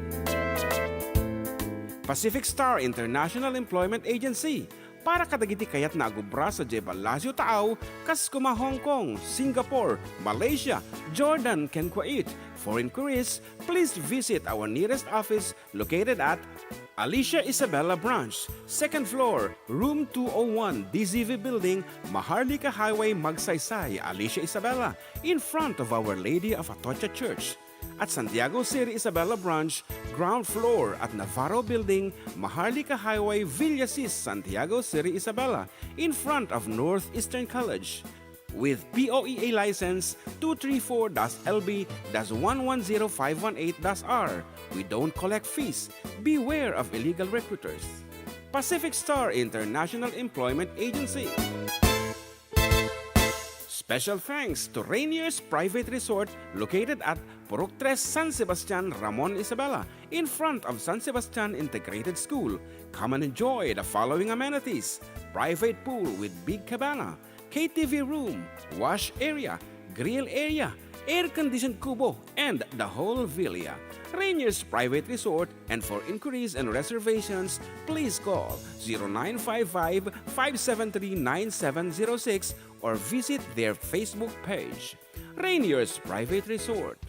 Pacific Star International Employment Agency para kadagiti kayatna a agubra sadiay Palacio Taaw, kas kuma Hong Kong, Singapore, Malaysia, Jordan, ken Kuwait. For inquiries, please visit our nearest office located at Alicia Isabela Branch, second floor, room two oh one, D Z V Building, Maharlika Highway, Magsaysay, Alicia Isabela, in front of Our Lady of Atocha Church. At Santiago City Isabela Branch, ground floor at Navarro Building, Maharlika Highway, Villasis, Santiago City Isabela, in front of Northeastern College. With P O E A license two three four dash L B dash one one zero five one eight dash R, we don't collect fees. Beware of illegal recruiters. Pacific Star International Employment Agency. Special thanks to Rainier's Private Resort located at Purok Tres, San Sebastian, Ramon Isabela, in front of San Sebastian Integrated School. Come and enjoy the following amenities: private pool with big cabana, K T V room, wash area, grill area, air-conditioned kubo, and the whole villa. Rainier's Private Resort, and for inquiries and reservations, please call zero nine five five, five seven three, nine seven zero six or visit their Facebook page. Rainier's Private Resort.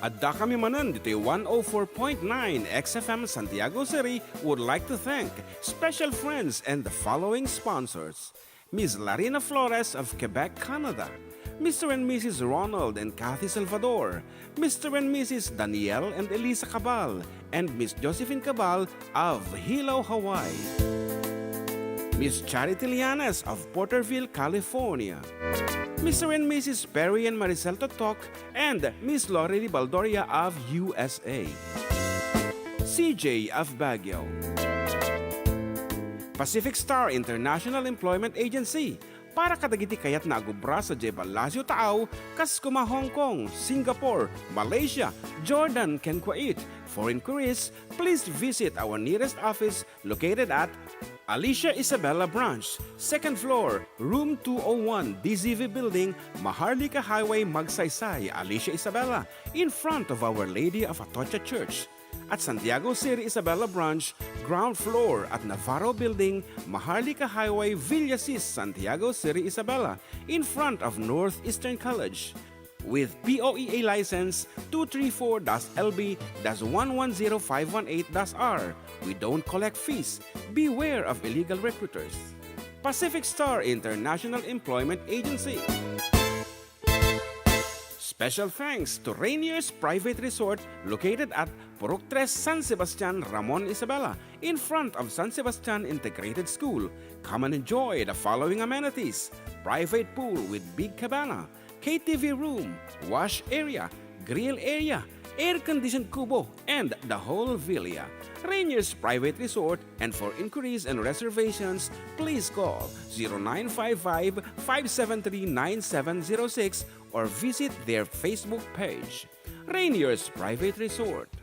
Addakami manen ditoy one oh four point nine X F M Santiago City would like to thank special friends and the following sponsors: Miss Larina Flores of Quebec, Canada, Mister and Missus Ronald and Kathy Salvador, Mister and Missus Daniel and Elisa Cabal, and Miss Josephine Cabal of Hilo, Hawaii. Miss Charity Lianes of Porterville, California. Mister and Missus Perry and Maricel Totok and Miss Lorely Baldoria of U S A. C J of Baguio. Pacific Star International Employment Agency para kadagiti kayatna a agubra sadiay Palacio Taaw, kas kuma Hong Kong, Singapore, Malaysia, Jordan, ken Kuwait. For inquiries, please visit our nearest office located at Alicia Isabela Branch, second floor, room two oh one, D Z V Building, Maharlika Highway, Magsaysay, Alicia Isabela, in front of Our Lady of Atocha Church. At Santiago City Isabela Branch, ground floor at Navarro Building, Maharlika Highway, Villasis, Santiago City Isabela, in front of Northeastern College. with P O E A license two three four dash L B dash one one zero five one eight dash R. We don't collect fees. Beware of illegal recruiters. Pacific Star International Employment Agency. Special thanks to Rainier's Private Resort located at Purok Tres, San Sebastian, Ramon Isabela, in front of San Sebastian Integrated School. Come and enjoy the following amenities: private pool with big cabana, K T V room, wash area, grill area, air-conditioned kubo, and the whole villa. Rainier's Private Resort, and for inquiries and reservations, please call zero nine five five, five seven three, nine seven zero six or visit their Facebook page. Rainier's Private Resort.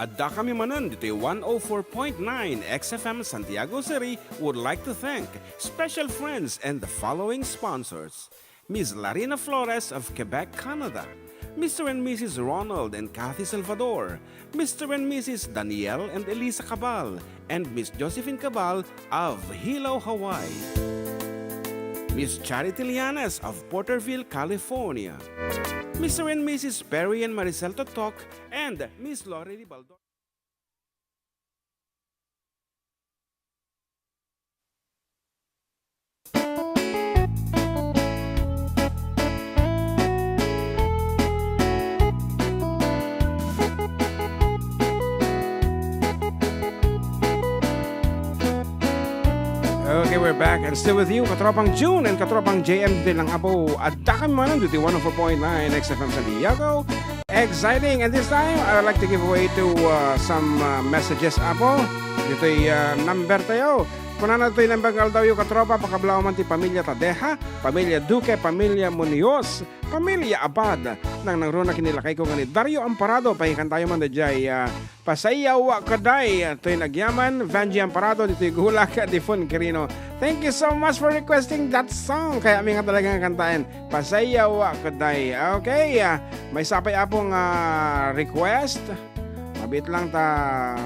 Addakami manen ditoy one oh four point nine X F M Santiago City would like to thank special friends and the following sponsors: Miss Larina Flores of Quebec, Canada, Mister and Missus Ronald and Kathy Salvador, Mister and Missus Daniel and Elisa Cabal, and Miss Josephine Cabal of Hilo, Hawaii. Miss Charity Lianes of Porterville, California. Mister and Missus Perry and Maricel Totok and Miss Lori Ribaldo. Okay, we're back and still with you, Katropang June and Katropang J M de lang apo. Addakami manen ditoy one oh four point nine X F M Santiago. Exciting! And this time, I would like to give way to, uh, some, uh, messages, apo. Ditoy, uh, number tayo. Kunana ditoy naimbag nga aldawyo, katropa, pakablaw man ti pamilya Tadeja, pamilya Duque, pamilya Munoz, pamilya Abad. Nangnangruna ken ni lakayko nga ni Dario Amparado, pakikantayo man daydiay, uh, Pasayaw Kuday, toy nagyaman, Vangie Amparado, ditoy Gulak, Difon Quirino. Thank you so much for requesting that song. Kayatmi nga talaga nga kantaen. Pasayaw Kuday. Okay, ah, maysa pay, apo, nga request. Mabit lang ta.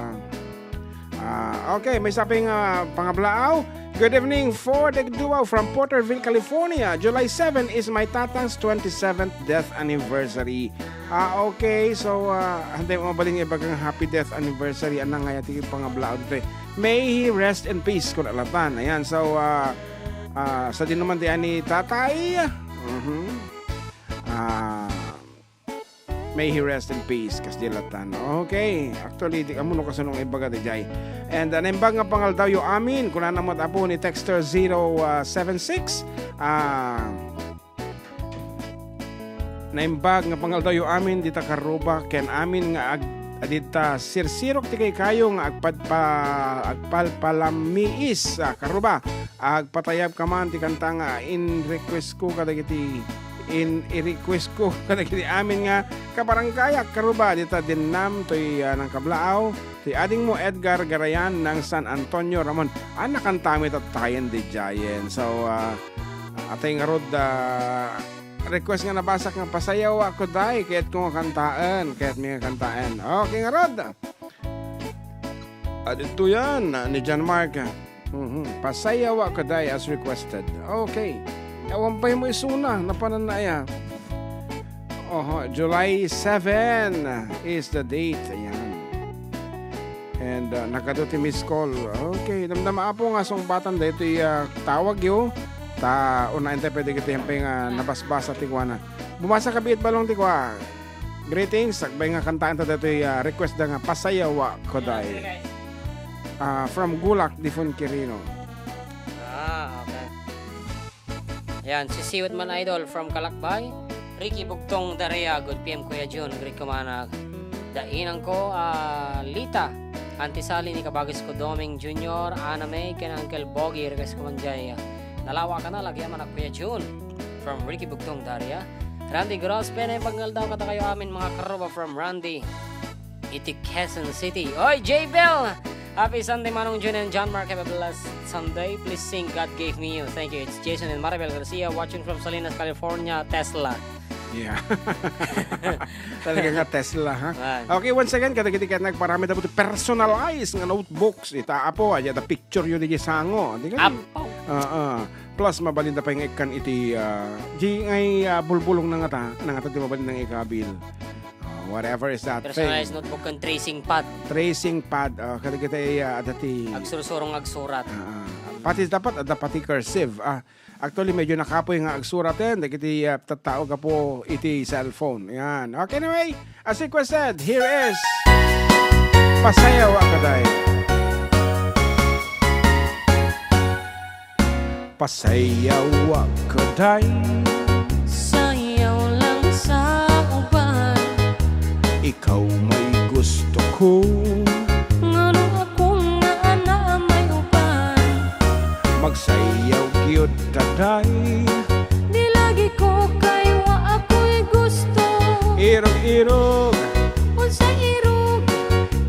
Ah, okay, maysa pay nga pangablaaw. Good evening for the duo from Porterville, California. July seven is my tatang's twenty-seventh death anniversary. Ah, okay. So, ah, hantay mo mabalin nga ibaga nga happy death anniversary. Anang nga ti pangablaaw ditoy. May he rest in peace, kun alatan. Ayan. So, ah, ah, sa dinuman ti ani tatay. Mhm. Ah, may he rest in peace, kas di latan. Okay. Actually, di kamo no kasano nga ibaga daydiay. And, ah, naimbag nga pangaldaw yo amin, kunana met apo ni Texter zero seven six. Ah, Naimbag nga pangaldaw yo amin dita Karuba, ken amin nga ag-, dita sirsirok ti kaykayo nga agpadpa-, agpalpalamiis, ah, Karuba. Agpatayab ka man ti kanta nga in-request ko kadagiti, in-i-request ko kadagiti amin nga kabaranggayak, Karuba, dita Dinnam, toy, ah, Nangkablaaw. Ti adingmo, Edgar Garayan, nang San Antonio, Ramon. Ah, nakantami tattayen di Giant. So, ah, atay ngarud, ah, request nga nabasak nga Pasayawa Kuday, kayatko nga kantaen, kayatmi nga kantaen. Okay, ngarud. Adito yan, ni John Mark. Mhm. Pasayawa Kuday as requested. Okay. Awan pay mo isuna, napanan na iya. Oho, July seven is the date. Ayan. And, uh, nagadu ti miss call. Okay, damdama apo nga sungbatan daytoy, uh, tawag yo. Ta, unaen tayo pwede kita yung pay nga nabasbasa ti kuana. Bumasa ka biit balong ti kua. Greetings, sakbay nga kantaan ta daytoy, uh, request da nga Pasayawa Kuday. Ah, from Gulak, Difon Quirino. Ah, okay. Ayan, sisiwit man, idol, from Kalakbay. Ricky Bugtong Daria, good P M, Kuya Jun, greet ko man, ah, da inang ko, ah, Lita, Auntie Sally ni kabagis ko, Doming Junior, Ana May, ken Uncle Bogi, request ko man jay, ah, nalawa ka na, lagi man, Kuya Jun, from Ricky Bugtong Daria. Randy Grospe, naimbag nga aldaw kadakayo amin, mga karuba, from Randy. Iti Quezon City. Oy, J Bell! Happy Sunday, Manong Jun and John Mark. Have a blessed Sunday. Please sing God Gave Me You. Thank you. It's Jason and Maribel Garcia watching from Salinas, California, Tesla. Yeah. Talaga nga Tesla, ha? Ah. Okay, once again, kadagiti ket nagparamid dagiti personalized nga notebooks. Ita, apo, adda picture yun di sango. Di ka? Apo. Ah, ah. Plus, mabalinda pay nga ikkan iti, ah, di ngay, ah, bulbulong na nga ta, na nga ta di mabalin nga ikabil. Ah, whatever is that thing. Personalized notebook and tracing pad. Tracing pad, ah, kadagiti, ah, adda ti agsursurong agsurat. Ah, ah. Pati dapat, adda pati cursive. Ah, actually, medyo nakapoy nga agsuraten, dagiti, ah, tattao gapu iti cellphone. Yan. Okay, anyway, as requested, here is Pasayaw a Kaday. Pasayaw a Kaday. Sayaw lang sa uban. Ikaw may gusto ko. Ngano akong naana may uban? Magsayaw gyud ta, day. Di lagi ko kaywa, ako'y gusto. Irog-irog. Unsay irog?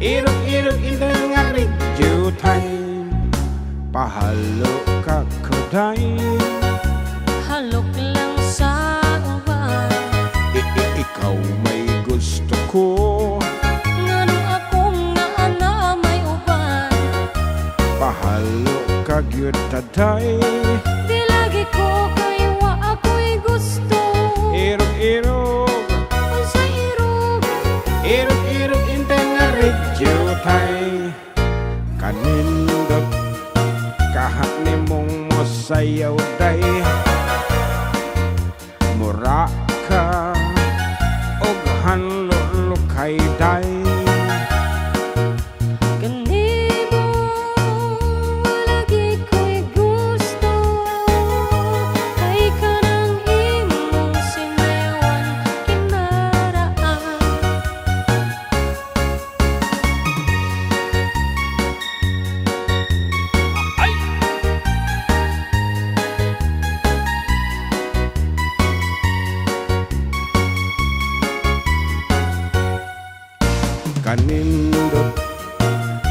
Irog-irog, inton nga radio time. Pahalo ka, Kaday. Halok lang sa uban. I-, i-, ikaw may gusto ko. Ngano akong naana may uban? Pahalo ka gyud ta, day. Di lagi ko kaywa, ako'y gusto. Irog-irog. Unsay irog? Irog-irog, inton nga radio time. Kanindot, kaha nimong masayaw, day. Muraka, ughan lulukay, day. Kanimo, lagi ko'y gusto. Ay ka nang imong sinayawan kinaraan. Kanindot,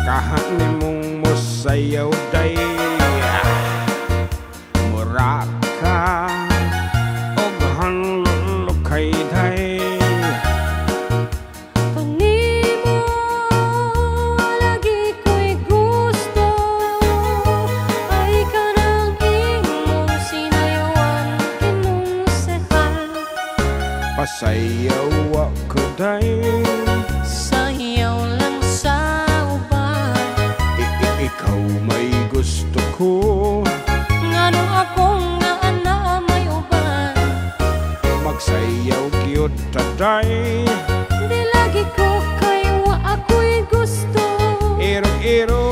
kaha nimong masayaw, day. Muraka, ughan lulukay, day. Kanimo, lagi ko'y gusto. Ay ka nang imong sinayawan, kinonsehal. Pasayaw a Kaday. Sayaw lang sa uban. I-, i-, ikaw may gusto ko. Ngano akong naana may uban? Magsayaw gyud ta, day. Di lagi ko kaywa, ako'y gusto. Irog-irog.